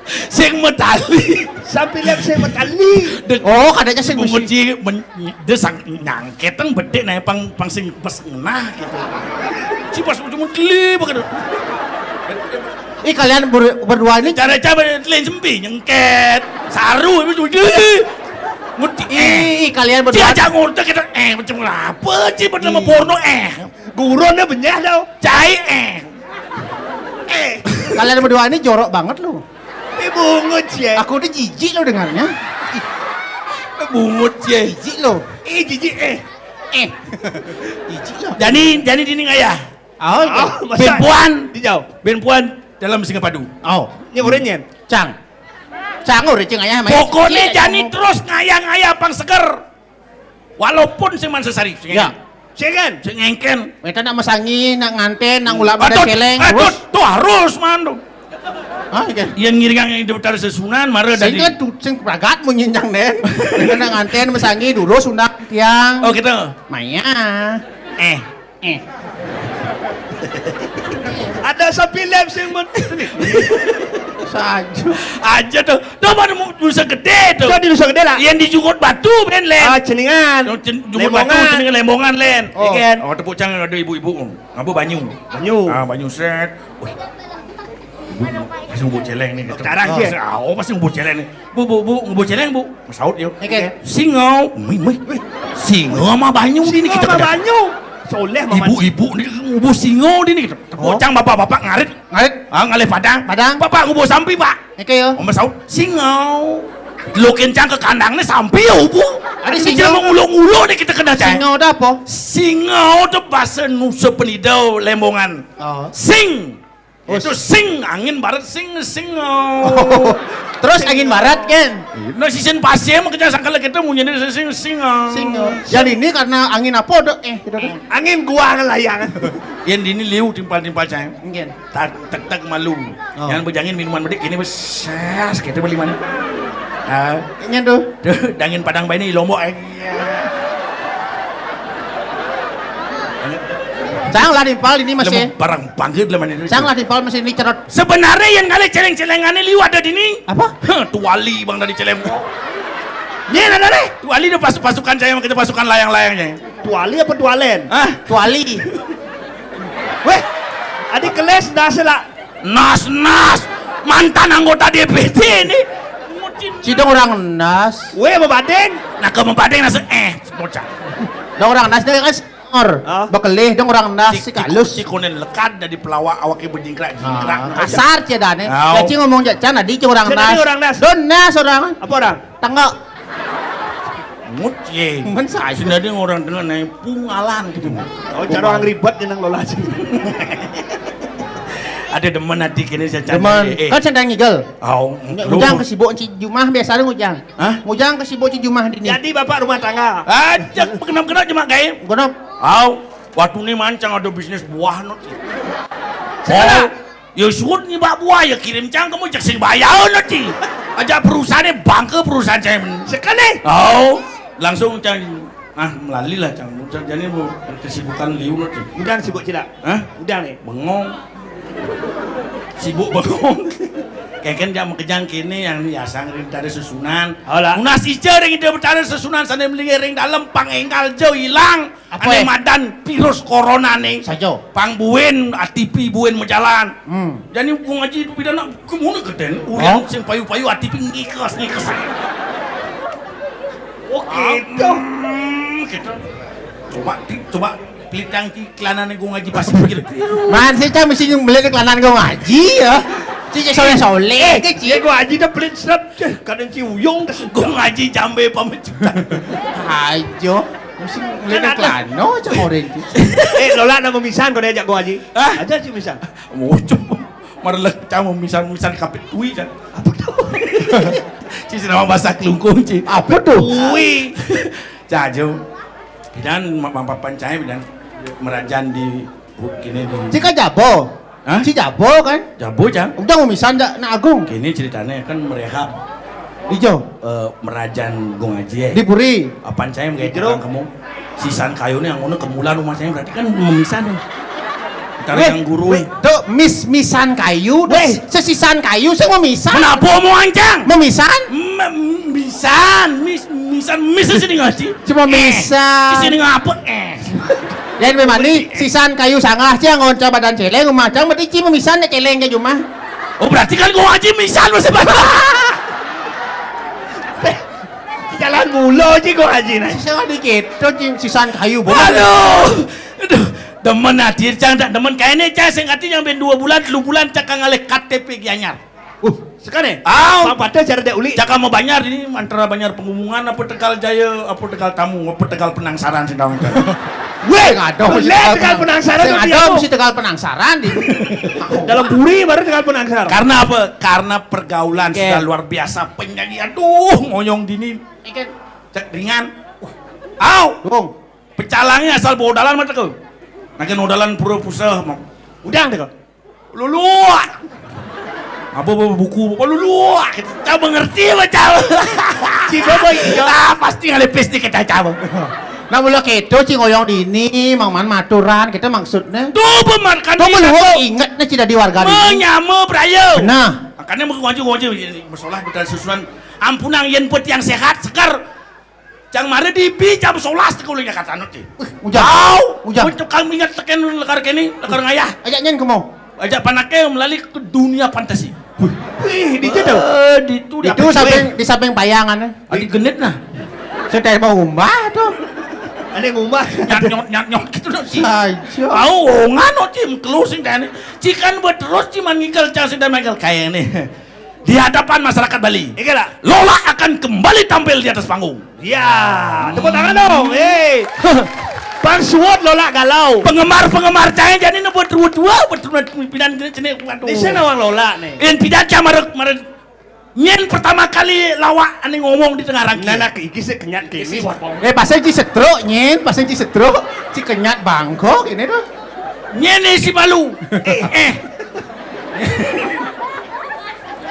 Sing metali. Sampi lep sing metali. Oh, kadanya sing bungut misi. Ci men-, dia sang nyangkét kan bedik nah pang, pang sing pas ngenah gitu. Ci pas ujung geli banget. Ih, kalian ber-, berdua ini cara-cara telin sempi nyengkét. Saru itu geli. Ngerti? Ih, ih, kalian berdua. Diajak ngurte kita, éh, macam apa sih bernama porno, éh. Gurun dia benyah tau. Cai, éh. Éh. Kalian berdua ini jorok banget lu. Tapi bungut ya. Aku udah jijik lo dengarnya. Bungut ya. Jijik lo. Ih, jijik, éh. Éh. Jijik lo. Jani, jani dini ngayah. Oh, iya. Oh, masa? Bén puan. Dijauh. Bén puan dalam singapadu. Oh. Ini orangnya. Cang. Cang, oh, Ricing ayah main. Pokoknya jani terus ngayah-ngayah pang seger. Walaupun sing man sesari, sing ya. Sing kan? Sing engkén. Meta nak masangi, nak nganten, nak ngulak pada celeng. Aduh, tuh harus man tuh. Hah, iya. Yang ngiringan yang daftar sesunan, mara sing tadi. Kan tuh, sing pragat mau nyenjang den. Meta nak nganten, masangi dulu sundang tiang. Oh, gitu. Maya. Éh. Éh. Ada sampi lep sing men-, saja. Aja tuh. Tuh mana mu-, Nusa Gedé tuh. Tuh di Nusa Gedé lah. Yang di Jukut Batu bén lén. Ah, Ceningan. Oh, Cen-, Jukut Batu, Lembongan. Ceningan Lembongan lén. Oh. Iya kan? Oh, tepuk tangan ada ibu-ibu. Apa banyu? Banyu. Ah, banyu srét. Wih. Ibu, pasti ngubuh celeng nih gitu. Jarang sih. Ah, oh, pasti ngubuh celeng nih. Bu, bu, bu, ngubuh celeng, Bu. Saut yo. Oke. Singau, mih, mih. Singau sama banyu ini kita sama kena. Banyu. Soleh mama. Ibu-ibu nih ngubuh singau ini gitu. Oh. Bocang bapak-bapak ngarit. Ngarit. Ah, ngalih padang. Padang. Bapak ngubuh sampi, Pak. Oke yo. Om saut, singau. Lo kencang ke kandang nih sampi ya, Bu. Ada singau. Mau ngulo-ngulo nih kita kena cai. Singau ada apa? Singau tuh bahasa Nusa Penida Lembongan. Oh. Sing. Oh, itu sing, angin barat sing, sing. Oh. Terus angin barat, kan? Nah, sisin pasir mah kerja sangkal kita munyinya sing, sing. Sing. Jadi ini karena angin apa, Dok? Eh, gitu, Dok. Angin gua ngelayangan. Yang di ini liu timpal-timpal saya. Mungkin. Tak, tak, tak malu. Oh. Yang bejangin minuman bedik ini bes, ses, gitu beli mana? Ah. Kayaknya tuh. Tuh, dangin padang baini Lombok, eh. Cang lah timpal ini masih. Barang panggil lah mana itu. Cang lah timpal masih ini cerot. Sebenarnya yang kali celeng-celengannya liu ada di ini. Apa? Heh, tuali bang dari celeng. Ini ada deh. Tuali ada pas-, pasukan saya, kita pasukan layang-layangnya. Tuali apa tualen? Hah? Tuali. Weh, adik kelas dah selak. Nas, nas. Mantan anggota D P D ini. Cidong orang nas. Weh, mabadeng. Nah, ke mabadeng nas, eh, bocah. Dong orang nas dia kan senior. Hah? Bekelih dong orang nas si kalus. Si konen lekat dari pelawak awaknya berjingkrak-jingkrak. Ah, kasar cia dane. Au. Cacing ngomong jacan tadi cia orang nas. Cia tadi orang nas. Don nas orang. Apa orang? Tengok. Ngut ye. Men sa-, sini ada orang tengah naik pungalan gitu. Oh, cara orang ribet dia nang lola sih. Ada demen hati kini saya cari. Demen. Eh, eh. Kan sendang ngigel. Oh, ngujang kesibuk ci jumah biasa ada ngujang. Hah? Ngujang kesibuk ci jumah dini. Jadi bapak rumah tangga. Aja kenap-kenap cuma gaya. Kenap. Au, waktu ini mancang ada bisnis buah not. Sekarang. Oh. Ya suruh ni bak buah ya kirim cang kamu jak sing bayar nanti. Aja perusahaannya bangke perusahaan saya men. Sekali. Oh, langsung cang Ah, melali lah, Cang. Jadi, bu, kesibukan liu lo, Cing. Udah sibuk, Cina? Hah? Udah nih. Bengong. Sibuk bengong. Keken jam makejang kene yang ni asang ring Betara Sesuunan. Alah. Nunas ica ring Ida Betara Sesuunan, sane melingga ring dalem, pang enggal ja ilang. Apa, ane eh? Madan virus corona ne. Saja. Pang buin A T P buin majalan. Hmm. Jani Gung Aji tu pidana kemuna keten. Urian sing payu-payu A T P ngikes, ngikes. Oh, gitu. Hmm, gitu. Coba, ti-, coba pelitang ti kelanan Gung Aji pasti pikir. Man, saya cak mesti melihat kelanan Gung Aji ya. Cik soleh-soleh ke, Cik? Gung Aji dah pelit serap. Kadang Ci Uyung dah. Gung Aji jambe pamecutan. Ajo. Mesti melihat kelana cak orang tu. Eh, Lola nak memisan kau diajak Gung Aji. Hah? Aja Ci misan. Mucup. Marelek cang misan-misan kapit tui cang. Apa tu? Ci senama bahasa kelungkung, Ci. Apa tu? Tui. Cang, jo. Bidan ma-, mapapan cai, bidan merajan di bu-, kini di Ci kan jabo. Hah? Ci jabo kan? Jabo, cang. Udah mau misan dak nak agung. Kini ceritanya kan merehab. Ijo. Eh, merajan Gung Aji, eh. Di puri. Apaan saya menggaji orang kamu? Sisan kayu nih yang ngono kemulan rumah saya berarti kan memisan nih. Cari yang guru. Weh, tuh mis-misan kayu, tuh sesisan kayu, saya mau misan. Kenapa mau ancang? Mau misan? Misan, mis, misan, mis sini ngaji. Cuma misan. Di sini ngapa? Eh. Lain memang ni, sisan kayu sangah, cang ngonca badan celeng, rumah cang berarti ci memisan nek celeng ke rumah. Oh, berarti kan Gung Aji misan masih banyak. Jalan mulu Ci Gung Aji nah. Sisa dikit, tuh ci sisan kayu, bodoh. Aduh. Aduh. Demen hadir, cang tak demen. Kayak ini, cang sing hati yang ben dua bulan, telu bulan, cak ngalih K T P Gianyar. Uh, sekarang? Aw. Bang Patah cara dek uli. Cak mau Banjar ini, antara Banjar Penghubungan, apa Tegal Jaya, apa Tegal Tamu, apa Tegal Penangsaran, sing tahu. Weh, ada mesti Tegal Penangsaran. Sing ada mesti Tegal Penangsaran di. Dalam buri baru Tegal Penangsaran. Karena apa? Karena pergaulan sudah luar biasa. Penyanyi, aduh, ngoyong dini. Ikan. Cek ringan. Aw. Dong. Pecalangnya asal bawa dalan mata ke. Nake nodalan pura pusah, mau. Udah deh kau. Luluak. Apa, apa buku apa luluak? Kita mengerti macam. Ciba boy. Ah, pasti ngalipis di kita cawa. Nah, mula kita ci ngoyong dini, mang man maturan, kita maksudnya. Tuh, pemarkan tuh, ingat nih, tidak di warga dini. Menyama beraya. Nah. Makanya mau ngaji, ngaji, masalah kita susunan. Ampunang yen put yang sehat, segar. Cang mara di bi jam solas teka ulih Jakarta anut ti. Ujan. Au. Ujan. Mun tukang mingat teken lekar kene, lekar ngayah. Ajak nyen kemo. Ajak panake melali ke dunia fantasi. Wih, di situ. Eh, di tu, di samping, di samping payangan, eh. Adi genit nah. Sedai mau umbah tu. Ane ngumbah. Nyat nyot, nyat nyot gitu dong sih. Ayo. Au, ngano tim keluh sing tane. Cikan buat terus ciman ngikel cang sing tane Michael kayak ini. Di hadapan masyarakat Bali. Ike lah. Lola akan kembali tampil di atas panggung. Ya, tepuk tangan dong. Hei. Bang Suwot Lola galau. Penggemar-penggemar cai jadi nebut dua-dua, buat pimpinan kene cene, waduh. Ini saya nawang Lola nih. Yang tidak cak marek, marek. Nyen pertama kali lawak ane ngomong di tengah rangki. Nah, nah, iki sik kenyat kene. Eh, pasal ci setruk, nyen, pasal ci setruk, ci kenyat bangkok ini tuh. Nyen si malu. Eh, eh.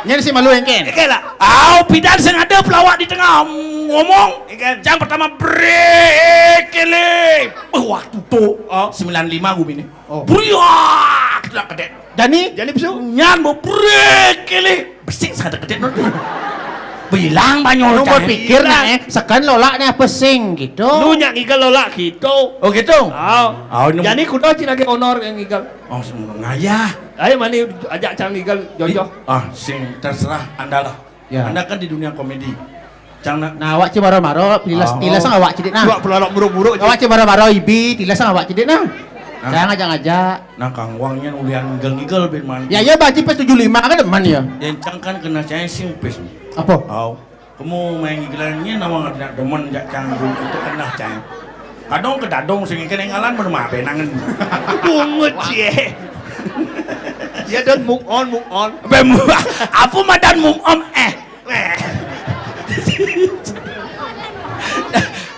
Nyen si malu engken. Engken lah. Au, pidan sing ada pelawak di tengah ngomong. Engken. Yang pertama, brekele. Oh, waktu tu, oh, sembilan lima gumi ni. Oh. Beriak, tidak kedek. Jani? Jani besu? Nyan, bo, brekele. Besik, sada kedek, non. Bilang banyak. Lu berpikir, nah, eh, sekan Lola ni apa sing, gitu. Lu nyak ngigal Lola, gitu. Oh, gitu? Oh. Oh, ini jadi kuda cina ke honor yang ngigal. Oh, semua ngayah. Ayo, mani ajak cang ngigal, jojo. Ah, sing terserah anda lah. Ya. Anda kan di dunia komedi. Cang nak. Nah, awak ci maro-maro, tilas, oh, tilas sang awak cidik nah. Awak pelalok buruk-buruk. Awak ci maro-maro ibi, tilas sang awak cidik nah. Nah. Jangan ajak-ajak. Nah, Kang Wang nyen ulian ngigel-ngigel bin man. Ya, ya, baci pas tujuh lima kan demen ya. Yang cang kan kena cai sing pis. Apa? Au. Kamu main ngigelan nyen nawang tidak demen jak cang dulu kita kena cai. Kadong ke dadong sing kena ngalan bermabe nangen. Bungut cie. Ya, don't move on, move on. Be mu-, apa madan move on, eh?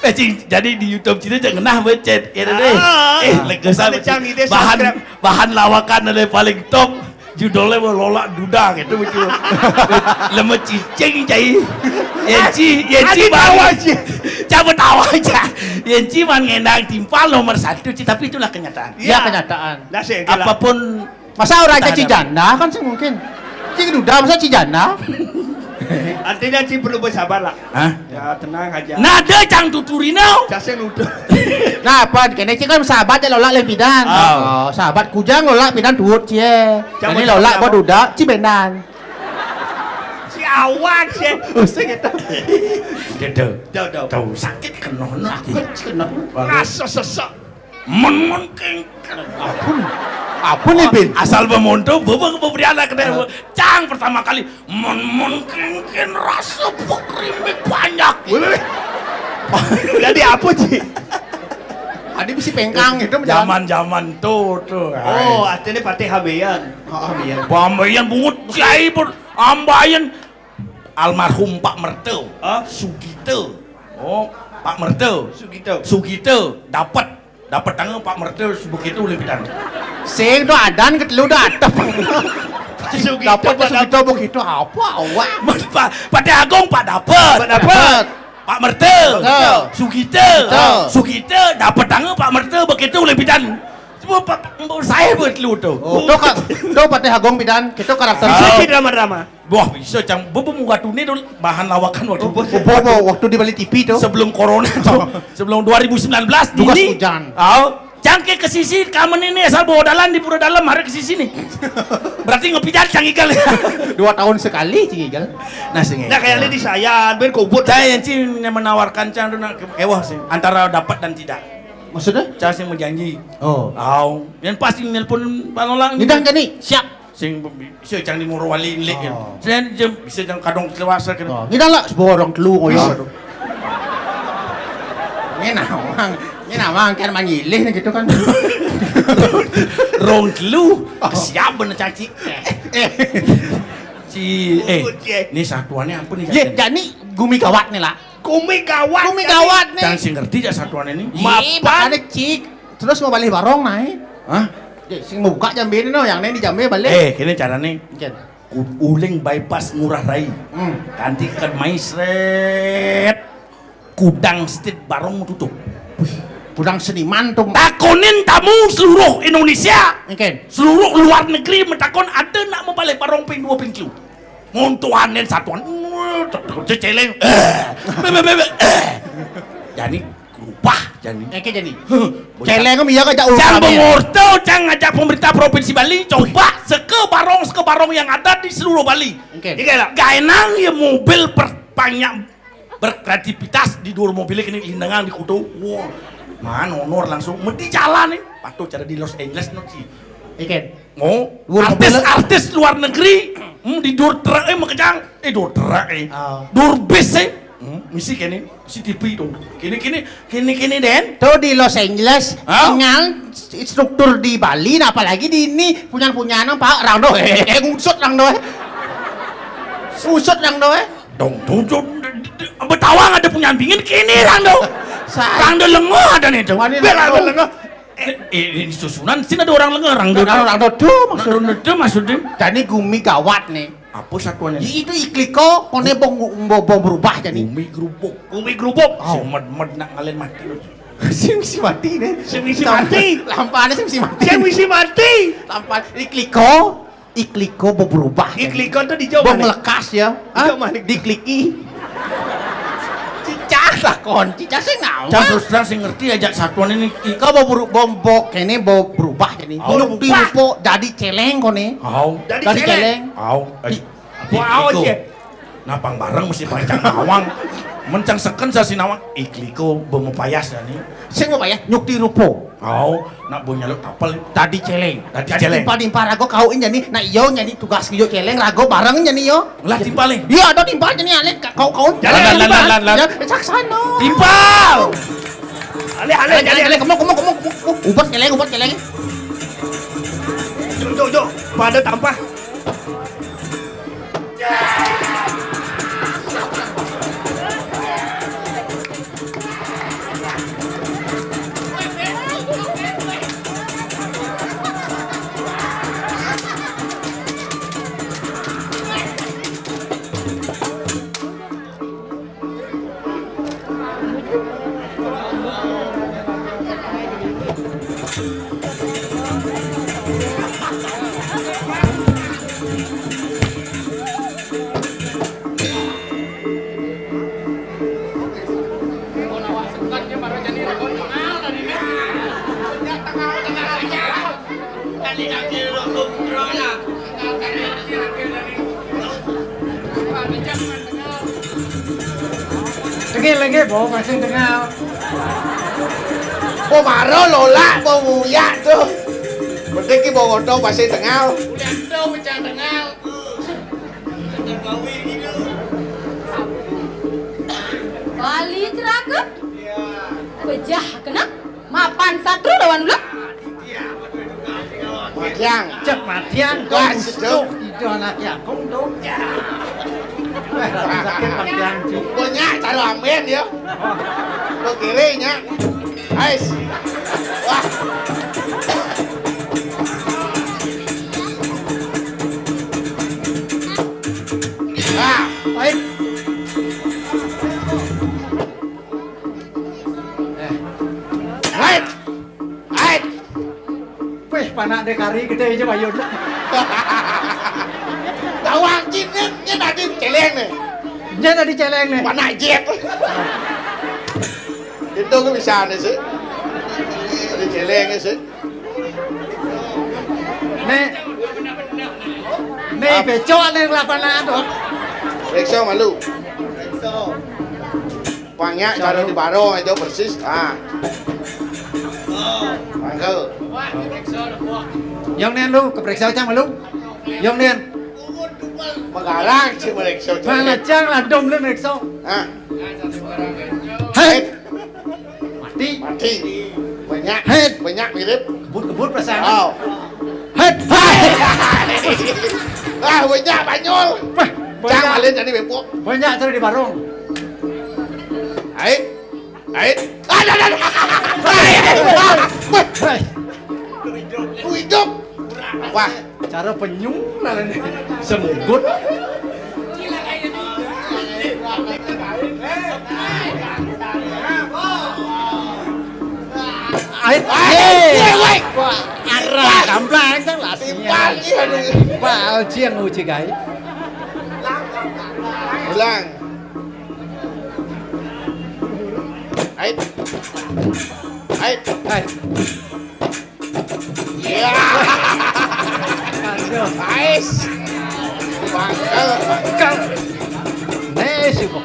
Eh, cing, jadi di YouTube cina jangan nah becet, ya deh. Ah, eh, legesan ada cang ide bahan, subscribe. Bahan lawakan ada paling top. Judulnya mau Lola Duda gitu, betul. Lama cicing, cai. Yenci, yenci, adik bawa, ci. Coba tawa aja. Yang ciman ngendang timpal nomor satu, Ci, tapi itulah kenyataan. Iya. Ya, kenyataan. Nah, sih, gila. Apapun. Masa orang Tahan, jadi apa? Janda kan sih mungkin. Jadi duda masa ci janda. Artinya, Ci, perlu bersabar lah. Hah? Ya, tenang aja. Nada cang tuturina. Case nuduh. Nah, apa kene ci kan sahabat ya lola lempidan. Oh. Oh, sahabat kujang lola pidan tuut cie. Cang Ini mau lola cakap buat apa? Duda ci bendan. Si awak sih. Usah gitu. Dede. Tuh, tuh. Tahu sakit kena, kena. Sakit kena. Bagus. Rasa sesak. Mon-mon kengken. Apa nih? Apa nih, Bin? Asal bemonto, bebek beberiana kena. Cang pertama kali, mon-mon kengken rasa pekrimik banyak. Wih, wih, wih. Jadi apa, Ci? Tadi bisi pengkang itu, zaman-zaman tuh, tuh. Oh, artinya patih hambean. Oh, hambean. Hambean bungut, jai pun hambean. Almarhum Pak Merto. Hah? Sugito. Oh, Pak Merto. Sugito. Sugito, dapat. Dapat tangan Pak Merto begitu lempidan. Sing tu adan ke telu dah atap. Sugito dapat ke Pak Sugito dapat. Begitu apa awak? Mas, Pak, Patih Agung Pak dapat. Pak dapat. Pak Merto. Betul. Sugito. Betul. Sugito dapat tangan Pak Merto begitu lempidan. Semua Pak, saya buat lu tu. Oh, tu kak, tu Patih Agung pidan, kita karakter. Bisa Oh. Ci drama-drama. Wah, bisa cang. Bobo muka tuni tu bahan lawakan waktu. Oh, bobo. Bobo, waktu di balik T V tu. Sebelum corona tu. Sebelum dua ribu sembilan belas Tugas ini. Hujan. Oh, cang ke sisi kamen ini asal bawa dalan di pura dalam hari ke sisi nih. Berarti ngepidat cang igal. Dua tahun sekali ci igal. Nah, sini. Nah, kayak ini di saya, ben kobot. Saya yang cing yang menawarkan cang tu nak ke-, kewah sih antara dapat dan tidak. Maksudnya? Cang sih menjanji. Oh. Au. Yang pasti nelpon balolang. Ngidang jadi siap. Sing bisa cang di Morowali lik ya. Oh. Saya jam bisa cang kadong selawasa kena. Oh, ngidang lah sebuah orang telu ngoyo. Oh. Aduh. Ini nawang, ini nawang kan manyilih nih gitu kan. Rong telu, Oh. Siap bener caci. Eh, si, eh, Oke. Ini satuannya apa nih? Ye, Cak? Jadi gumi gawat nih lah. Gumi gawat. Gumi gawat nih. Cang sing ngerti ya satuannya ini. Ih, Mapan. Makanya cik. Terus mau balik barong naik. Hah? Ye, sing mau buka jambe ini no, yang ini di jambe balik. Eh, kini caranya. Oke. Ku-, uling bypass Ngurah Rai. Hmm. Kanti ke mai sret. Kudang stit barong tutup. Wih, kudang seniman tu. Takonin tamu seluruh Indonesia. Oke. Seluruh luar negeri mentakon ada nak mau balik barong ping dua ping telu. Montuanin satuan. Ceceleng. Eh. Be, be, be, be. Eh. Jadi berubah jadi. Oke jadi. Huh. Celeng kan iya kajak Cang urusan ya. Bengorto, cang ngajak pemerintah Provinsi Bali, coba seke barong, seke barong yang ada di seluruh Bali. Oke. Iya lah. Gaenang ya mobil perbanyak berkreativitas di dua mobil ini lindangan di kutu. Wah, mana honor langsung mesti jalan nih. Patuh cara di Los Angeles no sih. Ikan. Oh, luar artis, mobil. Artis luar negeri, hmm, di dur truk eh makejang. Eh, dur truk eh. Oh. Dur bis eh. Hmm, misi kene, C T V tu. Kene, kene, kene, kene, Den. Tu di Los Angeles, Hah? Tinggal struktur di Bali, nah apalagi di ini punya-punya nang pak rang doh, eh, ngusut rang doh, eh. Ngusut rang doh, eh. Dong, dong, dong, betawang ada punya bingin kene rang doh. Sa- Rang doh lengoh ada nih tu. Wani Bela lengoh. Ada lengoh. Eh, eh, ini susunan sini ada orang lengoh rang doh. Rang doh, rang doh tu maksudnya. Rang doh tu maksudnya. Dan ini gumi gawat nih. Apa satuannya? Itu ikliko, kone bong, bong, bong berubah jadi. Gumi gerubuk. Gumi gerubuk. Oh. Si med-med nak ngalen mati. Si misi mati nih. Si misi mati. Lampanya si misi mati. Si misi mati. Lampa ikliko, ikliko bong berubah. Ikliko tuh dijauh bong mana? Melekas ya. Dijauh mana? Dikliki. Cicak lah kon, cicak sih ngawang. Cang terus terang sih ngerti aja satuan ini. Iko bong beru-, bong bok, kene bong berubah jadi. Oh. Nyuk di berubah. Rupo jadi celeng kone. Oh. Jadi celeng. Jadi celeng. Oh. Di- Wah, Ikliko. Aja. Napang bareng mesti pancang nawang. Mencang seken sa sinawang. Ikliko bemo payas ya nih. Sing mau payah nyukti rupo. Au, nak bo nyaluk tapel. Tadi celeng. Tadi celeng. Timpal-timpal rago kau ini nih. Nak iyo nyani tugas iyo celeng rago bareng nyani yo. Lah timpal nih. Iya, ada timpal nyani alik kau kau. Jalan, jalan, jalan, jalan. Ya, saksana. Timpal. Alih, alih, alih, alih. Kemuk, kemuk, kemuk, kemuk. Ubat celeng, ubat celeng. Jok, jok, jok. Pada tampah. Lagi, lagi, bawa pasang tengah. Bawa maro lolak, bawa muyak tuh. Penting ki bawa oto pasang tengah. Udah tuh pecah tengah. Bali ceraka. Pejah kena. Mapan satru lawan ulah. Matiang. Cek matiang, tugas, kau musuh. Itu anak Yakung tuh. Eh, rasa sakit matiang, Ci. Banyak cara ambil ya. Begirinya. Ais. Wah. Nah. Ais. Eh. Ais. Ais. Wih, panak dek kari gede aja bayun. Tawang cip nih, nih tadi celeng nih. Nya tadi celeng nih. Panak jep. Itu gue bisa nih sih. Tadi celeng nih sih. Nih. Nih, becok nih lapangan tuh. Rekso malu. Banyak cara di barong itu persis. Ah. Mangkel. Yang nen lu keperiksa cang lu. Yang nen. Mengarang si meriksa. Mana cang lah dom lu meriksa. Ah. Hei. Mati. Mati. Banyak. Hei. Banyak mirip. Kebut-kebut perasaan. Oh. Hei. Ah, banyak banyol. Wah, cang banyak. Alin jadi bepok. Banyak cara di barong. Ait. Ait. Ada, ada, ada. Ait. Ah, wah. Hei. Hidup. Wah, cara penyung lawan semunggut. Ait. Ait. Hei. Woi, woi. Wah, arah kamplang kan lah. Timpal, iya, aduh. Wah, ujian uji kai. Ulang. Ait. Ait. Ait. Ya. Aduh. Ais. Bangkel. Bangkel. Nih, si kok.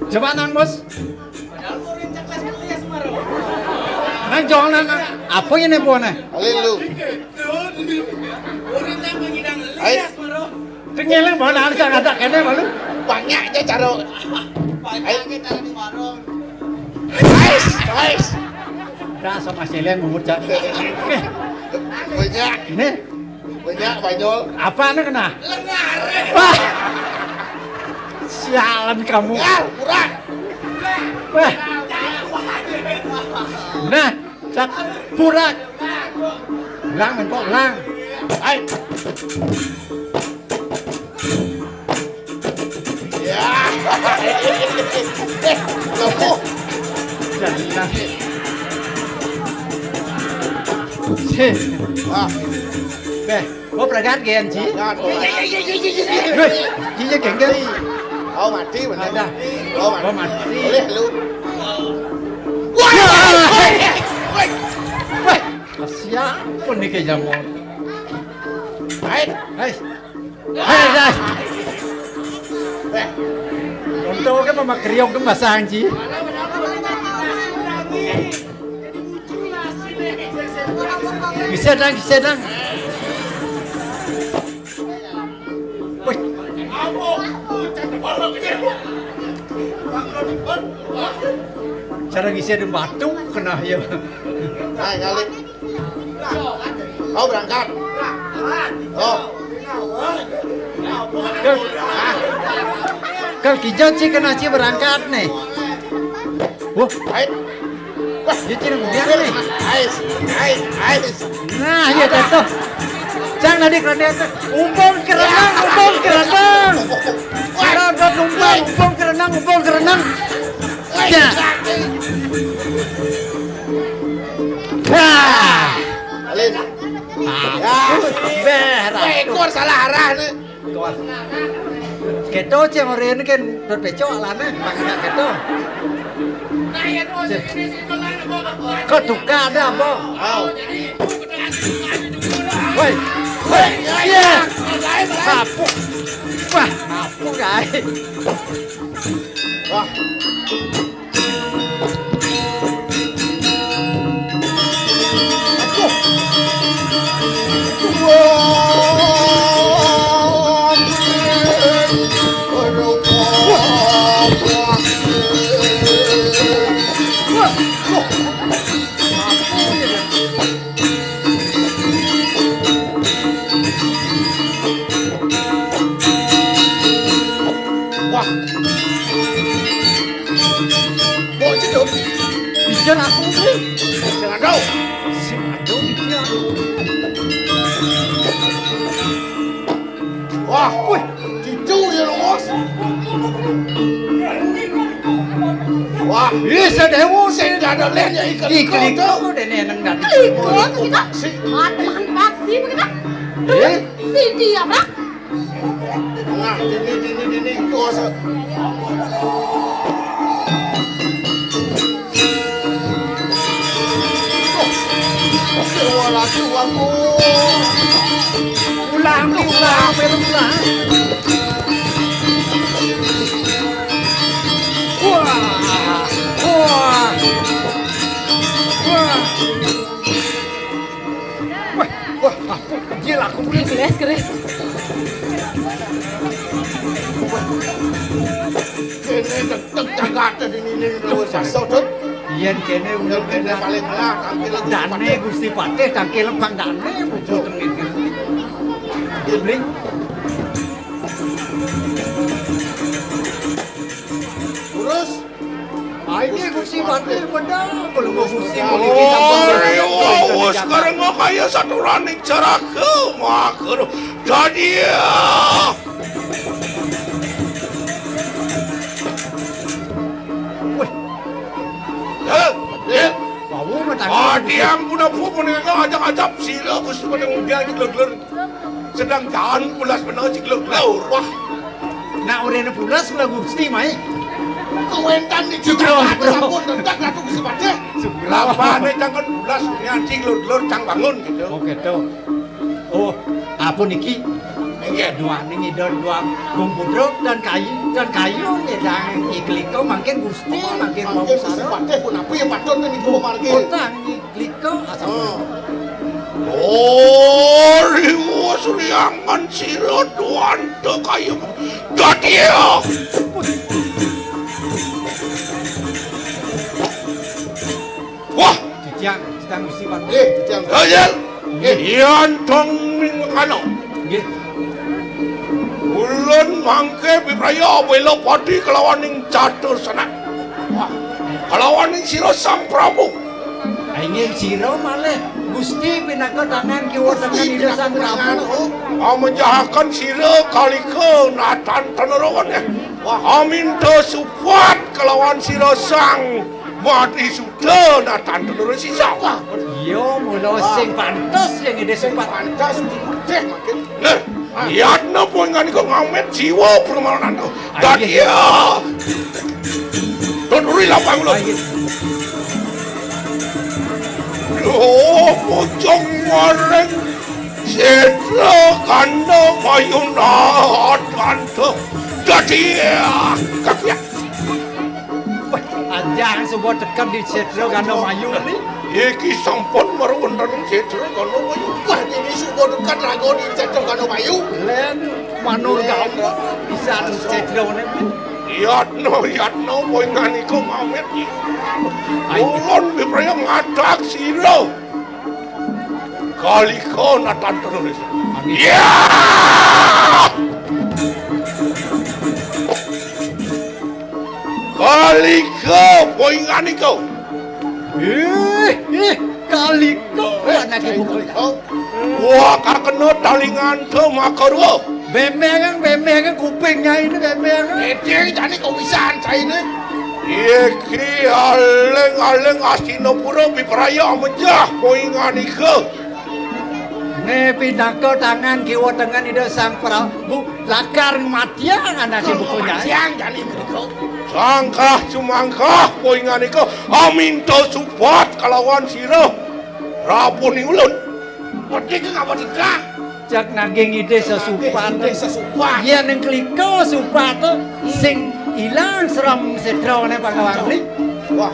Coba nang, Bos. Nang jol nang, apa ini buahnya? Alin lu. Ayo. Kenyeleng mana ada ada kene malu. Banyak aja caro. Ayo. Ais, ais. Dah sama selen mungut cak. Banyak. Ini. Banyak banyol. Apa anu kena? Wah. Sialan kamu. Ya, kurang. Wah. Nah, cak purak. Ulang, empok, ulang. Hai. Ya. Eh, kamu. Jangan. Sih. Ah. Beh, gua berangkat, Gen, Ci. Berangkat, oh. Weh, iya, Gen, Gen. Kau mati, bener. Ada. Kau mati. Gua mati. Boleh, lu. Wah, wah, wah, wah. Wah, siapa nih kayak jamur? Hai. Hai. Hai, hai. Eh. Untung kan mama kriok kan basah, Ci. Bisa dang, bisa dang. Wih. Cara ngisi ada batu kena ya. Nah, kali. Kau berangkat. Oh. Kal, kal kijot sih kena sih berangkat nih. Wah, ait. Wah, dia cina kemudian nih. Ais, ais, ais. Nah, iya jatuh. Cang tadi kerendang tuh. Umpung kerendang, umpung kerendang. Wah. Kerendang umpung, umpung kerendang, umpung kerendang. Wah. Ya. Nah. Alin. Ah. Ya. Beh, wah, ekor salah arah nih. Keto ceng ori ini kan dot pecok lah nih, makan keto. Kok tukar ada apa? Woi, woi, iya. Apuk. Wah, apuk kae. Wah. Wah. Kok itu? Bicara aku, Bli. Jangan tahu. Si Ado bicara. Wah, wih, cucu ya, Bos. Wah, iya, saya dewo, saya nggak ada leh ya, ikan. Ikan itu, itu. Kok dene nang dadi. Iku kita. Si. Mati makan paksi begitu. Eh? Si dia, Bro. Nah, dini, dini, dini, kuasa. Wah, lagi, wah, wah. Ulang, ulang, ulang. Wah, wah. Wah. Wah, wah, ampun, dia laku. Keras, keras. Kene tetep jagate dini, ini, ini, wis iso, Dut. Yen kene udah kene paling melah, tampil lagi dane Gusti Patih, tampil lempang dane, buku tengin. Nggih, Bling. Terus? Ah, ini Gusti Patih bener, kalau mau Gusti mau iki sampun. Ore wis karena kaya saturaning jaraga, mager. Dadi ya. Wih. Eh, eh. Wau matane. Adi ampun, ampun, menika ajak-ajak sira Gusti Patih mudian iki lho, lho. Sedang jalan pulas menawa sing lho, lho. Wah. Nak orene pulas kula Gusti, Mai. Kawentan iki Sugro, Sugro. Sampun entek Ratu Gusti Patih. Sugro. Lapane cangkon pulas nyanci lur-lur cang bangun gitu. Oh, gitu. Oh, apa niki? Inggih. Duane ngidul dua Gung Budruk dan kayu, dan kayu ngedang iklika mangkin Gusti, mangkin Gusti Patih pun apa ya padon niku margi. Kota niki. Kliko asam. Oh. Oh, riwo suriangan sira duwanta kaya dadi ya. Wah, titiang, titiang Gusti Patih. Nggih, titiang. Nggih. Yen dong mingkana. Nggih. Ulun mangke bipraya wela padi kelawaning catur senak. Wah, kelawaning sira Sang Prabu. Inggih sira malih Gusti pinaka tangan kiwa tengen Ida Sang Prabu. Amenjahaken sira kalika natan tenerawan ya. Wah, aminta supat kelawan sira Sang Mati Suda natan tenera sisa. Wah, iya mula sing pantes sing Ida sing pantes. Nah, yatna poingan iku ngamet jiwa permalananku. Dadi ya. Tuturi lapang lho. Oh, pocong maring Sedra Ganda Mayuna Ganda. Dadi ya. Kakuya. Wah, anjang suba teken di Sedra Ganda Mayu ni. Iki sampun merwenten Sedra Ganda Mayu. Wah, ini suba teken raga di Sedra Ganda Mayu. Len manur gampang bisa Sedra ni. Yatno, yatno, poingan iku mamit. Ayo. Ulun bipraya ngadak sira. Kalika natan terus. Amin. Ya! Kalika poingan iku. Ih, ih, Kalika. Eh, anak ibu Kalika. Wah, kakena talingan ke makarwa. Bembengan, bembengan kupingnya ini bembengan. Ede jane kok wisan caine. Iki aling-aling Astinapura bipraya menjah poingan iku. Ne pinaka tangan kiwa tengen Ida Sang Prabu lakar ngematiang anake buku nyai. Ngematiang jane iku. Sangkah sumangkah poingan iku aminta subat kalawan sira. Rapuni ulun. Wedi ki ngapa degah? Jak naging ide sesupat. Ide sesupat. Yen ning Kalika supat sing ilang srem sedrane Pangawangli. Wah.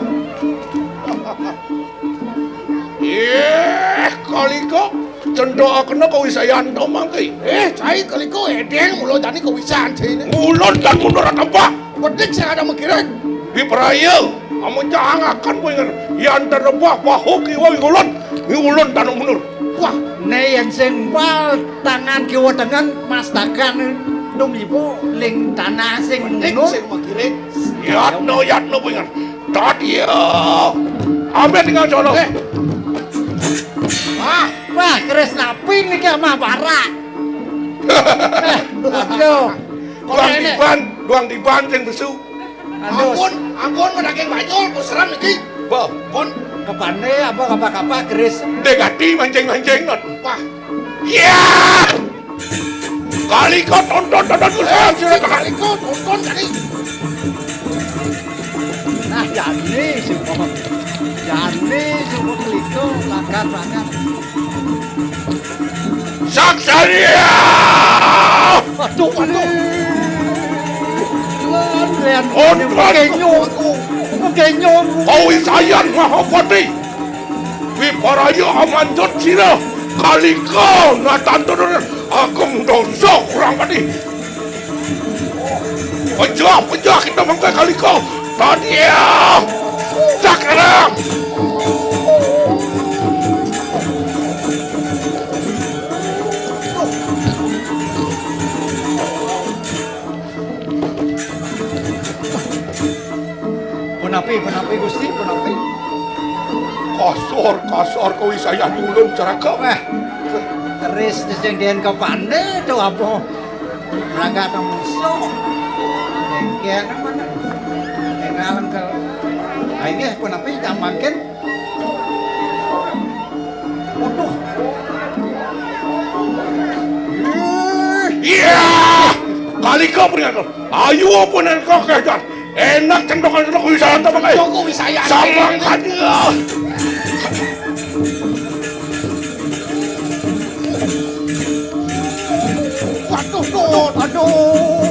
Eh, Kalika, cendhokna kawisayan to mangke. Eh, cai Kalika edeng mula jani kawisayan jaine. Ulun tan mundur atembak. Wedhik sing ada mengkiring. Wipraya, amun cahangaken kuwi ngene. Yan terembah bahu kiwa ing ulun, ing ulun tan mundur. Wah, ne yen sing pal tangan kiwa tengen mastakan tumiba ling tanah sing wedhik sing mengkiring. Yatno, yatno kuwi ngene. Tadi ya. Ambil tinggal sono. Eh. Wah, wah, keris napi niki mah barak. Eh, aduh. Duang tiban, duang tiban sing besu. Aduh. Ampun, ampun, medaging banyul, kuseran niki. Bah, pun. Kepane apa kapa-kapa keris? Dek ati mancing-mancing, non. Wah. Ya! Kalika tonton, tonton, kuseran. Eh, Kalika tonton tadi. Nah, jani, Simo. Jani, Simo Kalika, lagan banget. Saksania! Aduh, aduh. Lan, lan. Ampun. Genyo. Genyo. Kawisayan Mahapati. Wipraya amanjot sira. Kalika natan turunan. Agung dosa kurang pati. Pejah, pejah kita mengke Kalika. Tadi ya. Cakram. Punapi, punapi, Gusti, punapi. Kasar, kasar kawisayan ulun, Jaraga. Wah, keris sing den kepande to apa? Rangga to musuh. Dengke nang mana? Tinggal ke. Ah, inggih, punapi, jam mangkin. Waduh. Iya. Kalika pun enak. Ayo pun enak kok kejar. Enak cendongan itu kuwi santai pakai. Yo kuwi saya. Sama aja. Waduh, aduh.